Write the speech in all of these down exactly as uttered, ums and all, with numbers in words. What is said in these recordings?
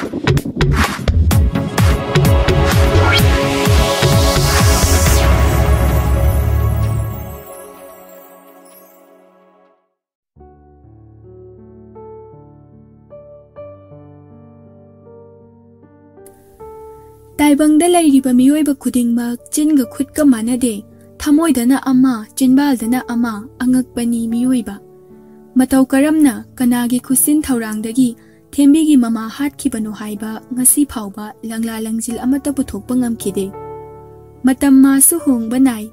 ꯇꯥꯏꯕꯪꯗ ꯂꯩꯔꯤꯕ ꯃꯤꯑꯣꯏꯕ ꯈꯨꯗꯤꯡꯃꯛ ꯆꯤꯟꯒ ꯈꯨꯠꯀ ꯃꯥꯟꯅꯗꯦ, ꯊꯃꯣꯏꯗꯅ ꯑꯃ, ꯆꯤꯟꯕꯥꯜꯗꯅ ꯑꯃ, ꯑꯉꯛꯄꯅꯤ ꯃꯤꯑꯣꯏꯕ꯫ ꯃꯇꯧ ꯀꯔꯝꯅ ꯀꯅꯥꯒꯤ ꯈꯨꯠꯁꯤꯟ ꯊꯧꯔꯥꯡꯗꯒꯤ ꯊꯦꯝꯕꯤꯒꯤ ꯃꯃꯥ ꯍꯥꯠꯈꯤꯕꯅꯣ ꯍꯥꯏꯕ ꯉꯁꯤ ꯐꯥꯎꯕ ꯂꯪꯂꯥ ꯂꯪꯖꯤꯜ ꯑꯃꯠꯇ ꯄꯨꯊꯣꯛꯄ ꯉꯝꯈꯤꯗꯦ꯫ ꯃꯇꯝ ꯃꯥꯁꯨ ꯍꯣꯡꯕ ꯅꯥꯏ,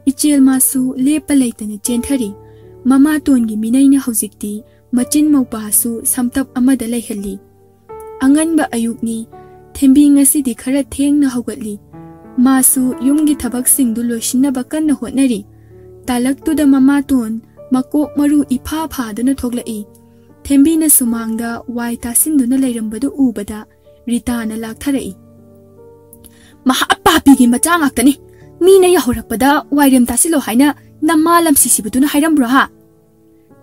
ꯏꯆꯦꯜ ꯃꯥꯁꯨ ꯂꯦꯞꯄ ꯂꯩꯇꯅ ꯆꯦꯟꯊꯔꯤ꯫ ꯃꯃꯥꯇꯣꯟꯒꯤ ꯃꯤꯅꯩꯅ ꯍꯧꯖꯤꯛꯇꯤ ꯃꯆꯤꯟ ꯃꯧꯄꯥꯁꯨ ꯁꯝꯇꯞ ꯑꯃꯗ ꯂꯩꯍꯜꯂꯤ꯫ ꯑꯉꯟꯕ ꯑꯌꯨꯛꯅꯤ, ꯊꯦꯝꯕꯤ ꯉꯁꯤꯗꯤ ꯈꯔ ꯊꯦꯡꯅ ꯍꯧꯒꯠꯂꯤ꯫ ꯃꯥꯁꯨ ꯌꯨꯝꯒꯤ ꯊꯕꯛꯁꯤꯡꯗꯨ ꯂꯣꯏꯁꯤꯟꯅꯕ ꯀꯟꯅ ꯍꯣꯠꯅꯔꯤ꯫ ꯇꯥꯂꯛꯇꯨꯗ ꯃꯃꯥꯇꯣꯟ ꯃꯀꯣꯛ ꯃꯔꯨ ꯏꯐꯥ ꯐꯥꯗꯨꯅ ꯊꯣꯛꯂꯛꯏ꯫ ꯊꯦꯝꯕꯤꯅ ꯁꯨꯃꯥꯡꯗ ꯋꯥꯏ ꯇꯥꯁꯤꯟꯗꯨꯅ ꯂꯩꯔꯝꯕꯗꯨ ꯎꯕꯗ ꯔꯤꯇꯥꯅ ꯂꯥꯛꯊꯔꯛꯏ꯫ "ꯃꯍꯥ ꯄꯥꯄꯤꯒꯤ ꯃꯆꯥ ꯉꯥꯛꯇꯅꯤ꯫ ꯃꯤꯅ ꯌꯥꯍꯧꯔꯛꯄꯗ ꯋꯥꯏꯔꯦꯝ ꯇꯥꯁꯤꯜꯂꯣ ꯍꯥꯏꯅ ꯅꯃꯥ ꯂꯝꯁꯤꯁꯤꯕꯗꯨꯅ ꯍꯥꯏꯔꯝꯕ꯭ꯔꯣ ꯍꯥ?"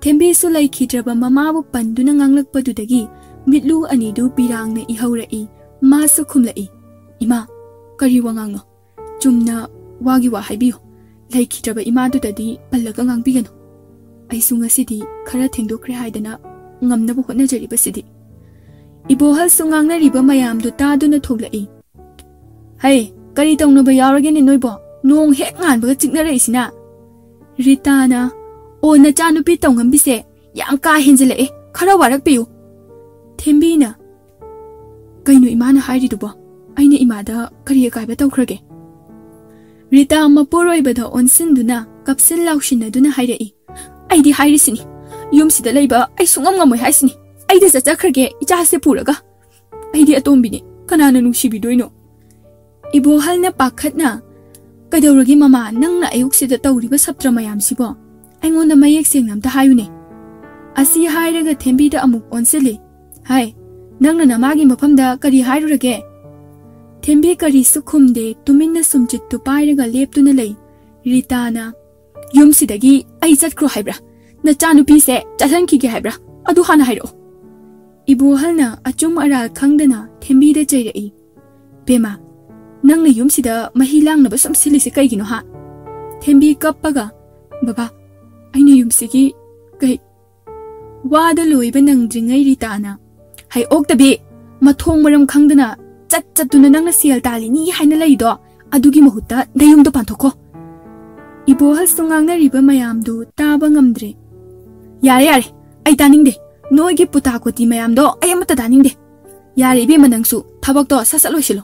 ꯊꯦꯝꯕꯤꯁꯨ ꯂꯩꯈꯤꯗ꯭ꯔꯕ ꯃꯃꯥꯕꯨ ꯄꯟꯗꯨꯅ ꯉꯥꯡꯂꯛꯄꯗꯨꯗꯒꯤ ꯃꯤꯠꯂꯨ ꯑꯅꯤꯗꯨ ꯄꯤꯔꯥꯡꯅ ꯏꯍꯧꯔꯛꯏ꯫ ꯃꯥꯁꯨ ꯈꯨꯝꯂꯛꯏ, "ꯏꯃꯥ, ꯀꯔꯤ ꯋꯥꯉꯥꯡꯅꯣ? ꯆꯨꯝꯅ ꯋꯥꯒꯤ ꯋꯥ ꯍꯥꯏꯕꯤꯌꯨ꯫ ꯂꯩꯈꯤꯗ꯭ꯔꯕ ꯏꯃꯥꯗꯨꯗꯗꯤ ꯄꯜꯂꯒ ꯉꯥꯡꯕꯤꯒꯅꯨ꯫ ꯑꯩꯁꯨ ꯉꯁꯤꯗꯤ ꯈꯔ ꯊꯦꯡꯗꯣꯛꯈ꯭ꯔꯦ ꯍꯥꯏꯗꯅ ꯉꯝꯅꯕ ꯍꯣꯠꯅꯖꯔꯤꯕꯁꯤꯗꯤ꯫" ꯏꯕꯣꯍꯜꯁꯨ ꯉꯥꯡꯅꯔꯤꯕ ꯃꯌꯥꯝꯗꯨ ꯇꯥꯗꯨꯅ ꯊꯣꯛꯂꯛꯏ꯫ "ꯍꯩ, ꯀꯔꯤ ꯇꯧꯅꯕ ꯌꯥꯎꯔꯒꯦꯅꯦ ꯅꯣꯏꯕꯣ? ꯅꯣꯡ ꯍꯦꯛ ꯉꯥꯟꯕꯒ ꯆꯤꯛꯅꯔꯛꯏꯁꯤꯅ?" ꯔꯤꯇꯥꯅ, "ꯑꯣ, ꯅꯆꯥꯅꯨꯄꯤ ꯇꯧꯉꯝꯕꯤꯁꯦ ꯌꯥꯝ ꯀꯥ ꯍꯦꯟꯖꯤꯜꯂꯛꯑꯦ, ꯈꯔ ꯋꯥꯔꯛꯄꯤꯌꯨ꯫" ꯊꯦꯝꯕꯤꯅ, "ꯀꯩꯅꯣ ꯏꯃꯥꯅ ꯍꯥꯏꯔꯤꯗꯨꯕꯣ? ꯑꯩꯅ ꯏꯃꯥꯗ ꯀꯔꯤ ꯑꯀꯥꯏꯕ ꯇꯧꯈ꯭ꯔꯒꯦ?" ꯔꯤꯇꯥ ꯃꯄꯨꯔꯣꯏꯕꯗ ꯑꯣꯟꯁꯤꯟꯗꯨꯅ ꯀꯞꯁꯤꯟ ꯂꯥꯎꯁꯤꯟꯅꯗꯨꯅ ꯍꯥꯏꯔꯛꯏ, "ꯑꯩꯗꯤ ꯍꯥꯏꯔꯤꯁꯤꯅꯤ, ꯌꯨꯝꯁꯤꯗ ꯂꯩꯕ ꯑꯩ ꯁꯨꯡꯉꯝ ꯉꯝꯃꯣꯏ ꯍꯥꯏꯁꯤꯅꯤ꯫ ꯑꯩꯗꯤ ꯆꯠꯆꯈ꯭ꯔꯒꯦ ꯏꯆꯥꯁꯦ ꯄꯨꯔꯒ꯫ ꯑꯩꯗꯤ ꯑꯇꯣꯝꯕꯤꯅꯤ, ꯀꯅꯥꯅ ꯅꯨꯡꯁꯤꯕꯤꯗꯣꯏꯅꯣ?" ꯏꯕꯣꯍꯜꯅ ꯄꯥꯈꯠꯅ, "ꯀꯩꯗꯧꯔꯒꯦ ꯃꯃꯥ, ꯅꯪꯅ ꯑꯌꯨꯛꯁꯤꯗ ꯇꯧꯔꯤꯕ ꯁꯞꯇ꯭ꯔ ꯃꯌꯥꯝꯁꯤꯕꯣ? ꯑꯩꯉꯣꯟꯗ ꯃꯌꯦꯛ ꯁꯦꯡꯅ ꯑꯝꯇ ꯍꯥꯏꯌꯨꯅꯦ꯫" ꯑꯁꯤ ꯍꯥꯏꯔꯒ ꯊꯦꯝꯕꯤꯗ ꯑꯃꯨꯛ ꯑꯣꯟꯁꯤꯜꯂꯤ꯫ "ꯍꯥꯏ, ꯅꯪꯅ ꯅꯃꯥꯒꯤ ꯃꯐꯝꯗ ꯀꯔꯤ ꯍꯥꯏꯔꯨꯔꯒꯦ?" ꯊꯦꯝꯕꯤ ꯀꯔꯤꯁꯨ ꯈꯨꯝꯗꯦ, ꯇꯨꯃꯤꯟꯅ ꯁꯨꯝꯆꯤꯠꯇꯨ ꯄꯥꯏꯔꯒ ꯂꯦꯞꯇꯨꯅ ꯂꯩ꯫ ꯔꯤꯇꯥꯅ, "ꯌꯨꯝꯁꯤꯗꯒꯤ ꯑꯩ ꯆꯠꯈ꯭ꯔꯣ ꯍꯥꯏꯕ꯭ꯔꯥ? ꯅꯆꯥꯅꯨꯄꯤꯁꯦ ꯆꯠꯍꯟꯈꯤꯒꯦ ꯍꯥꯏꯕ꯭ꯔꯥ? ꯑꯗꯨ ꯍꯥꯟꯅ ꯍꯥꯏꯔꯛꯑꯣ꯫" ꯏꯕꯣꯍꯜꯅ ꯑꯆꯨꯝ ꯑꯔꯥꯜ ꯈꯪꯗꯅ ꯊꯦꯝꯕꯤꯗ ꯆꯩꯔꯛꯏ꯫ "ꯕꯦꯃꯥ, ꯅꯪꯅ ꯌꯨꯝꯁꯤꯗ ꯃꯍꯤ ꯂꯥꯡꯅꯕ ꯁꯨꯝ ꯁꯤꯜꯂꯤꯁꯦ ꯀꯩꯒꯤꯅꯣ ꯍꯥ?" ꯊꯦꯝꯕꯤ ꯀꯞꯄꯒ, "ꯕꯕꯥ, ꯑꯩꯅ ꯌꯨꯝꯁꯤꯒꯤ ꯀꯩ?" ꯋꯥꯗ ꯂꯣꯏꯕ ꯅꯪꯗ꯭ꯔꯤꯉꯩ ꯔꯤꯇꯥꯅ, "ꯍꯩ ꯑꯣꯛꯇꯕꯤ, ꯃꯊꯣꯡ ꯃꯔꯝ ꯈꯪꯗꯅ ꯆꯠ ꯆꯠꯇꯨꯅ ꯅꯪꯅ ꯁꯦꯜ ꯇꯥꯜꯂꯤꯅꯤ ꯍꯥꯏꯅ ꯂꯩꯗꯣ, ꯑꯗꯨꯒꯤ ꯃꯍꯨꯠꯇ ꯅꯌꯨꯝꯗꯣ ꯄꯥꯟꯊꯣꯛꯈꯣ꯫" ꯏꯕꯣꯍꯜꯁꯨ ꯉꯥꯡꯅꯔꯤꯕ ꯃꯌꯥꯝꯗꯨ ꯇꯥꯕ ꯉꯝꯗ꯭ꯔꯦ꯫ "ꯌꯥꯔꯦ, ꯌꯥꯔꯦ, ꯑꯩ ꯇꯥꯅꯤꯡꯗꯦ꯫ ꯅꯣꯏꯒꯤ ꯄꯨꯇꯥ ꯀꯣꯇꯤ ꯃꯌꯥꯝꯗꯣ ꯑꯩ ꯑꯃꯠꯇ ꯇꯥꯅꯤꯡꯗꯦ꯫ ꯌꯥꯔꯦ ꯏꯕꯦꯝꯃ, ꯅꯪꯁꯨ ꯊꯕꯛꯇꯣ ꯁꯠ ꯁꯠ ꯂꯣꯏꯁꯤꯜꯂꯣ꯫"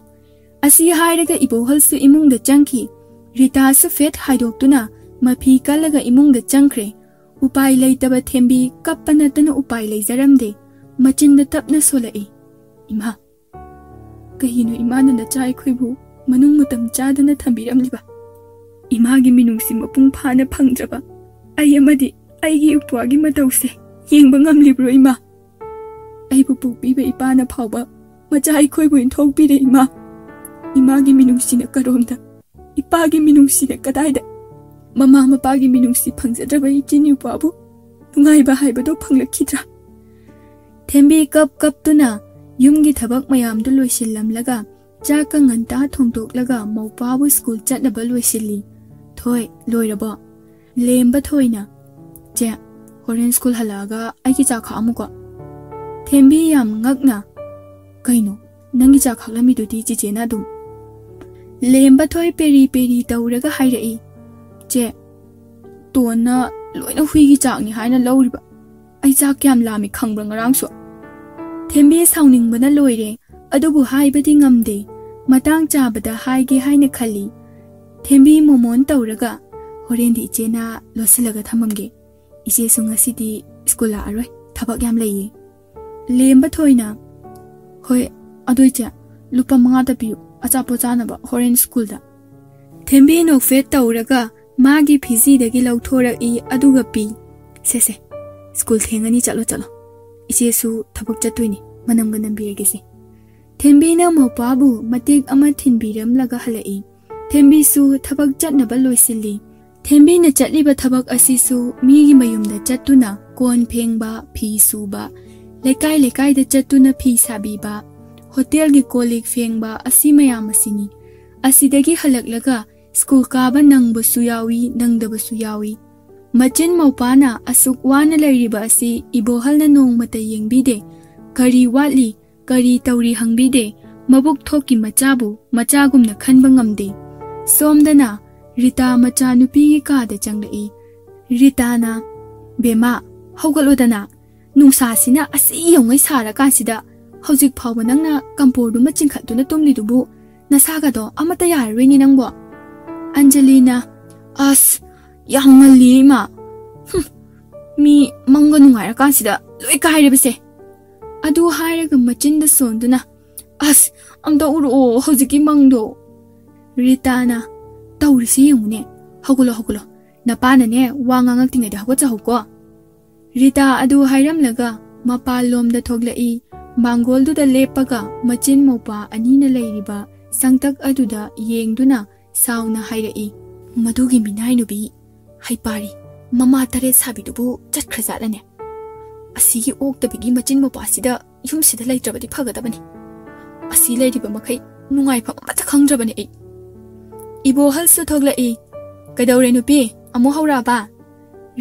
ꯑꯁꯤ ꯍꯥꯏꯔꯒ ꯏꯕꯣꯍꯜꯁꯨ ꯏꯃꯨꯡꯗ ꯆꯪꯈꯤ꯫ ꯔꯤꯇꯥꯁꯨ ꯐꯦꯠ ꯍꯥꯏꯗꯣꯛꯇꯨꯅ ꯃꯐꯤ ꯀꯜꯂꯒ ꯏꯃꯨꯡꯗ ꯆꯪꯈ꯭ꯔꯦ꯫ ꯎꯄꯥꯏ ꯂꯩꯇꯕ ꯊꯦꯝꯕꯤ ꯀꯞꯄ ꯅꯠꯇꯅ ꯎꯄꯥꯏ ꯂꯩꯖꯔꯝꯗꯦ꯫ ꯃꯆꯤꯟꯗ ꯇꯞꯅ ꯁꯣꯜꯂꯛꯏ, "ꯏꯃꯥ, ꯀꯩꯒꯤꯅꯣ ꯏꯃꯥꯅ ꯅꯆꯥ ꯑꯩꯈꯣꯏꯕꯨ ꯃꯅꯨꯡ ꯃꯇꯝ ꯆꯥꯗꯅ ꯊꯝꯕꯤꯔꯝꯂꯤꯕ? ꯏꯃꯥꯒꯤ ꯃꯤꯅꯨꯡꯁꯤ ꯃꯄꯨꯡ ꯐꯥꯅ ꯐꯪꯗ꯭ꯔꯕ ꯑꯩ ꯑꯃꯗꯤ ꯑꯩꯒꯤ ꯏꯄ꯭ꯋꯥꯒꯤ ꯃꯇꯧꯁꯦ ꯌꯦꯡꯕ ꯉꯝꯂꯤꯕ꯭ꯔꯣ ꯏꯃꯥ? ꯑꯩꯕꯨ ꯄꯣꯛꯄꯤꯕ ꯏꯄꯥꯅ ꯐꯥꯎꯕ ꯃꯆꯥ ꯑꯩꯈꯣꯏꯕꯨ ꯏꯟꯊꯣꯛꯄꯤꯔꯦ ꯏꯃꯥ꯫ ꯏꯃꯥꯒꯤ ꯃꯤꯅꯨꯡꯁꯤꯅ ꯀꯔꯣꯝꯗ, ꯏꯄꯥꯒꯤ ꯃꯤꯅꯨꯡꯁꯤꯅ ꯀꯗꯥꯏꯗ? ꯃꯃꯥ ꯃꯄꯥꯒꯤ ꯃꯤꯅꯨꯡꯁꯤ ꯐꯪꯖꯗ꯭ꯔꯕ ꯏꯆꯤꯟ ꯏꯄ꯭ꯋꯥꯕꯨ ꯅꯨꯡꯉꯥꯏꯕ ꯍꯥꯏꯕꯗꯣ ꯐꯪꯂꯛꯈꯤꯗ꯭ꯔꯥ?" ꯊꯦꯝꯕꯤ ꯀꯞ ꯀꯞꯇꯨꯅ ꯌꯨꯝꯒꯤ ꯊꯕꯛ ꯃꯌꯥꯝꯗꯨ ꯂꯣꯏꯁꯤꯜꯂꯝꯂꯒ ꯆꯥꯛꯀ ꯉꯟꯇꯥ ꯊꯣꯡꯗꯣꯛꯂꯒ ꯃꯧꯄꯥꯕꯨ ꯁ꯭ꯀꯨꯜ ꯆꯠꯅꯕ ꯂꯣꯏꯁꯤꯜꯂꯤ꯫ "ꯊꯣꯏ, ꯂꯣꯏꯔꯕꯣ?" ꯂꯦꯝꯕ ꯊꯣꯏꯅ, "ꯆꯦ, ꯍꯣꯔꯦꯟ ꯁ꯭ꯀꯨꯜ ꯍꯜꯂꯛꯑꯒ ꯑꯩꯒꯤ ꯆꯥ ꯈꯥꯛꯑꯝꯃꯨꯀꯣ꯫" ꯊꯦꯝꯕꯤ ꯌꯥꯝ ꯉꯛꯅ, "ꯀꯩꯅꯣ, ꯅꯪꯒꯤ ꯆꯥ ꯈꯥꯛꯂꯝꯃꯤꯗꯨꯗꯤ ꯆꯤꯆꯦꯅ ꯑꯗꯨꯝ?" ꯂꯦꯝꯕ ꯊꯣꯏ ꯄꯦꯔꯤ ꯄꯦꯔꯤ ꯇꯧꯔꯒ ꯍꯥꯏꯔꯛꯏ, "ꯆꯦ, ꯇꯣꯟꯅ ꯂꯣꯏꯅ ꯍꯨꯏꯒꯤ ꯆꯥꯛꯅꯤ ꯍꯥꯏꯅ ꯂꯧꯔꯤꯕ꯫ ꯑꯩ ꯆꯥꯛ ꯀꯌꯥꯝ ꯂꯥꯝꯃꯤ ꯈꯪꯕ꯭ꯔꯥ ꯉꯔꯥꯡꯁꯨ?" ꯊꯦꯝꯕꯤ ꯁꯥꯎꯅꯤꯡꯕꯅ ꯂꯣꯏꯔꯦ, ꯑꯗꯨꯕꯨ ꯍꯥꯏꯕꯗꯤ ꯉꯝꯗꯦ꯫ ꯃꯇꯥꯡ ꯆꯥꯕꯗ ꯍꯥꯏꯒꯦ ꯍꯥꯏꯅ ꯈꯜꯂꯤ꯫ ꯊꯦꯝꯕꯤ ꯃꯣꯃꯣꯟ ꯇꯧꯔꯒ, "ꯍꯣꯔꯦꯟꯗꯤ ꯏꯆꯦꯅ ꯂꯣꯠꯁꯤꯜꯂꯒ ꯊꯝꯃꯝꯒꯦ꯫ ꯏꯆꯦꯁꯨ ꯉꯁꯤꯗꯤ ꯁ꯭ꯀꯨꯜ ꯂꯥꯛꯑꯔꯣꯏ, ꯊꯕꯛ ꯌꯥꯝ ꯂꯩꯌꯦ꯫" ꯂꯦꯝꯕ ꯊꯣꯏꯅ, "ꯍꯣꯏ, ꯑꯗꯨ ꯏꯆꯦ, ꯂꯨꯄꯥ ꯃꯉꯥꯇ ꯄꯤꯌꯨ, ꯑꯆꯥꯄꯣꯠ ꯆꯥꯅꯕ ꯍꯣꯔꯦꯟ ꯁ꯭ꯀꯨꯜꯗ꯫" ꯊꯦꯝꯕꯤ ꯅꯣꯛꯐꯦꯠ ꯇꯧꯔꯒ ꯃꯥꯒꯤ ꯐꯤꯖꯤꯗꯒꯤ ꯂꯧꯊꯣꯔꯛꯏ, ꯑꯗꯨꯒ ꯄꯤ꯫ "ꯁꯦ, ꯁꯦ, ꯁ꯭ꯀꯨꯜ ꯊꯦꯡꯉꯅꯤ, ꯆꯠꯂꯣ, ꯆꯠꯂꯣ꯫ ꯏꯆꯦꯁꯨ ꯊꯕꯛ ꯆꯠꯇꯣꯏꯅꯤ, ꯃꯅꯝꯒ ꯅꯝꯕꯤꯔꯒꯦꯁꯦ꯫" ꯊꯦꯝꯕꯤꯅ ꯃꯧꯄꯥꯕꯨ ꯃꯇꯦꯛ ꯑꯃ ꯊꯤꯟꯕꯤꯔꯝꯂꯒ ꯍꯜꯂꯛꯏ꯫ ꯊꯦꯝꯕꯤꯁꯨ ꯊꯕꯛ ꯆꯠꯅꯕ ꯂꯣꯏꯁꯤꯜꯂꯤ꯫ ꯊꯦꯝꯕꯤꯅ ꯆꯠꯂꯤꯕ ꯊꯕꯛ ꯑꯁꯤꯁꯨ ꯃꯤꯒꯤ ꯃꯌꯨꯝꯗ ꯆꯠꯇꯨꯅ ꯀꯣꯟ ꯐꯦꯡꯕ, ꯐꯤ ꯁꯨꯕ, ꯂꯩꯀꯥꯏ ꯂꯩꯀꯥꯏꯗ ꯆꯠꯇꯨꯅ ꯐꯤ ꯁꯥꯕꯤꯕ, ꯍꯣꯇꯦꯜꯒꯤ ꯀꯣꯜ ꯂꯤꯛ ꯐꯦꯡꯕ, ꯑꯁꯤ ꯃꯌꯥꯝ ꯑꯁꯤꯅꯤ꯫ ꯑꯁꯤꯗꯒꯤ ꯍꯜꯂꯛꯂꯒ ꯁ꯭ꯀꯨꯜ ꯀꯥꯕ ꯅꯪꯕꯁꯨ ꯌꯥꯎꯏ, ꯅꯪꯗꯕꯁꯨ ꯌꯥꯎꯏ꯫ ꯃꯆꯤꯟ ꯃꯧꯄꯥꯅ ꯑꯁꯨꯛ ꯋꯥꯅ ꯂꯩꯔꯤꯕ ꯑꯁꯤ ꯏꯕꯣꯍꯜꯅ ꯅꯣꯡꯃꯇ ꯌꯦꯡꯕꯤꯗꯦ꯫ ꯀꯔꯤ ꯋꯥꯠꯂꯤ, ꯀꯔꯤ ꯇꯧꯔꯤ ꯍꯪꯕꯤꯗꯦ꯫ ꯃꯕꯨꯛ ꯊꯣꯛꯀꯤ ꯃꯆꯥꯕꯨ ꯃꯆꯥꯒꯨꯝꯅ ꯈꯟꯕ ꯉꯝꯗꯦ꯫ ꯁꯣꯝꯗꯅ ꯔꯤꯇꯥ ꯃꯆꯥꯅꯨꯄꯤꯒꯤ ꯀꯥꯗ ꯆꯪꯂꯛꯏ꯫ ꯔꯤꯇꯥꯅ, "ꯕꯦꯃꯥ, ꯍꯧꯒꯠꯂꯣꯗꯅ꯫ ꯅꯨꯡꯁꯥꯁꯤꯅ ꯑꯁꯤ ꯌꯧꯉꯩ ꯁꯥꯔꯀꯥꯟꯁꯤꯗ ꯍꯧꯖꯤꯛ ꯐꯥꯎꯕ ꯅꯪꯅ ꯀꯝꯄꯣꯔꯗꯨꯃ ꯆꯤꯡꯈꯠꯇꯨꯅ ꯇꯨꯝꯂꯤꯗꯨꯕꯨ ꯅꯁꯥꯒꯗꯣ ꯑꯃꯠꯇ ꯌꯥꯔꯔꯣꯏꯅꯦ ꯅꯪꯕꯣ?" ꯑꯟꯖꯂꯤꯅ, "ꯑꯁ, ꯌꯥꯝ ꯉꯜꯂꯤ ꯏꯃꯥ꯫ ꯍꯨꯝ, ꯃꯤ ꯃꯪꯒ ꯅꯨꯡꯉꯥꯏꯔꯀꯥꯟꯁꯤꯗ ꯂꯣꯏ ꯀꯥꯏꯔꯦꯕꯁꯦ꯫" ꯑꯗꯨ ꯍꯥꯏꯔꯒ ꯃꯆꯤꯟꯗ ꯁꯣꯟꯗꯨꯅ, "ꯑꯁ, ꯑꯝꯇ ꯎꯔꯛꯑꯣ ꯍꯧꯖꯤꯛꯀꯤ ꯃꯪꯗꯣ꯫" ꯔꯤꯇꯥꯅ, "ꯇꯧꯔꯤꯁꯤ ꯌꯦꯡꯉꯨꯅꯦ꯫ ꯍꯧꯒꯠꯂꯣ, ꯍꯧꯒꯠꯂꯣ꯫ ꯅꯄꯥꯅꯅꯦ ꯋꯥ ꯉꯥꯡꯉꯛꯇ꯭ꯔꯤꯉꯩꯗ ꯍꯧꯒꯠꯆꯍꯧꯀꯣ꯫" ꯔꯤꯇꯥ ꯑꯗꯨ ꯍꯥꯏꯔꯝꯂꯒ ꯃꯄꯥꯟꯂꯣꯝꯗ ꯊꯣꯛꯂꯛꯏ꯫ ꯃꯥꯡꯒꯣꯜꯗꯨꯗ ꯂꯦꯞꯄꯒ ꯃꯆꯤꯟ ꯃꯧꯄꯥ ꯑꯅꯤꯅ ꯂꯩꯔꯤꯕ ꯁꯪꯇꯛ ꯑꯗꯨꯗ ꯌꯦꯡꯗꯨꯅ ꯁꯥꯎꯅ ꯍꯥꯏꯔꯛꯏ, "ꯃꯗꯨꯒꯤ ꯃꯤꯅꯥꯏ ꯅꯨꯄꯤ ꯍꯩꯄꯥꯔꯤ, ꯃꯃꯥ ꯇꯔꯦꯠ ꯁꯥꯕꯤꯗꯨꯕꯨ ꯆꯠꯈ꯭ꯔꯖꯥꯠꯂꯅꯦ? ꯑꯁꯤꯒꯤ ꯑꯣꯛꯇꯕꯤꯒꯤ ꯃꯆꯤꯟ ꯃꯧꯄꯥꯁꯤꯗ ꯌꯨꯝꯁꯤꯗ ꯂꯩꯇ꯭ꯔꯕꯗꯤ ꯐꯒꯗꯕꯅꯤ꯫ ꯑꯁꯤ ꯂꯩꯔꯤꯕ ꯃꯈꯩ ꯅꯨꯡꯉꯥꯏꯐꯝ ꯑꯃꯠꯇ ꯈꯪꯗ꯭ꯔꯕꯅꯤ ꯑꯩ꯫" ꯏꯕꯣꯍꯜꯁꯨ ꯊꯣꯛꯂꯛꯏ꯫ "ꯀꯩꯗꯧꯔꯦ ꯅꯨꯄꯤ? ꯑꯃꯨꯛ ꯍꯧꯔꯛꯑꯕ?"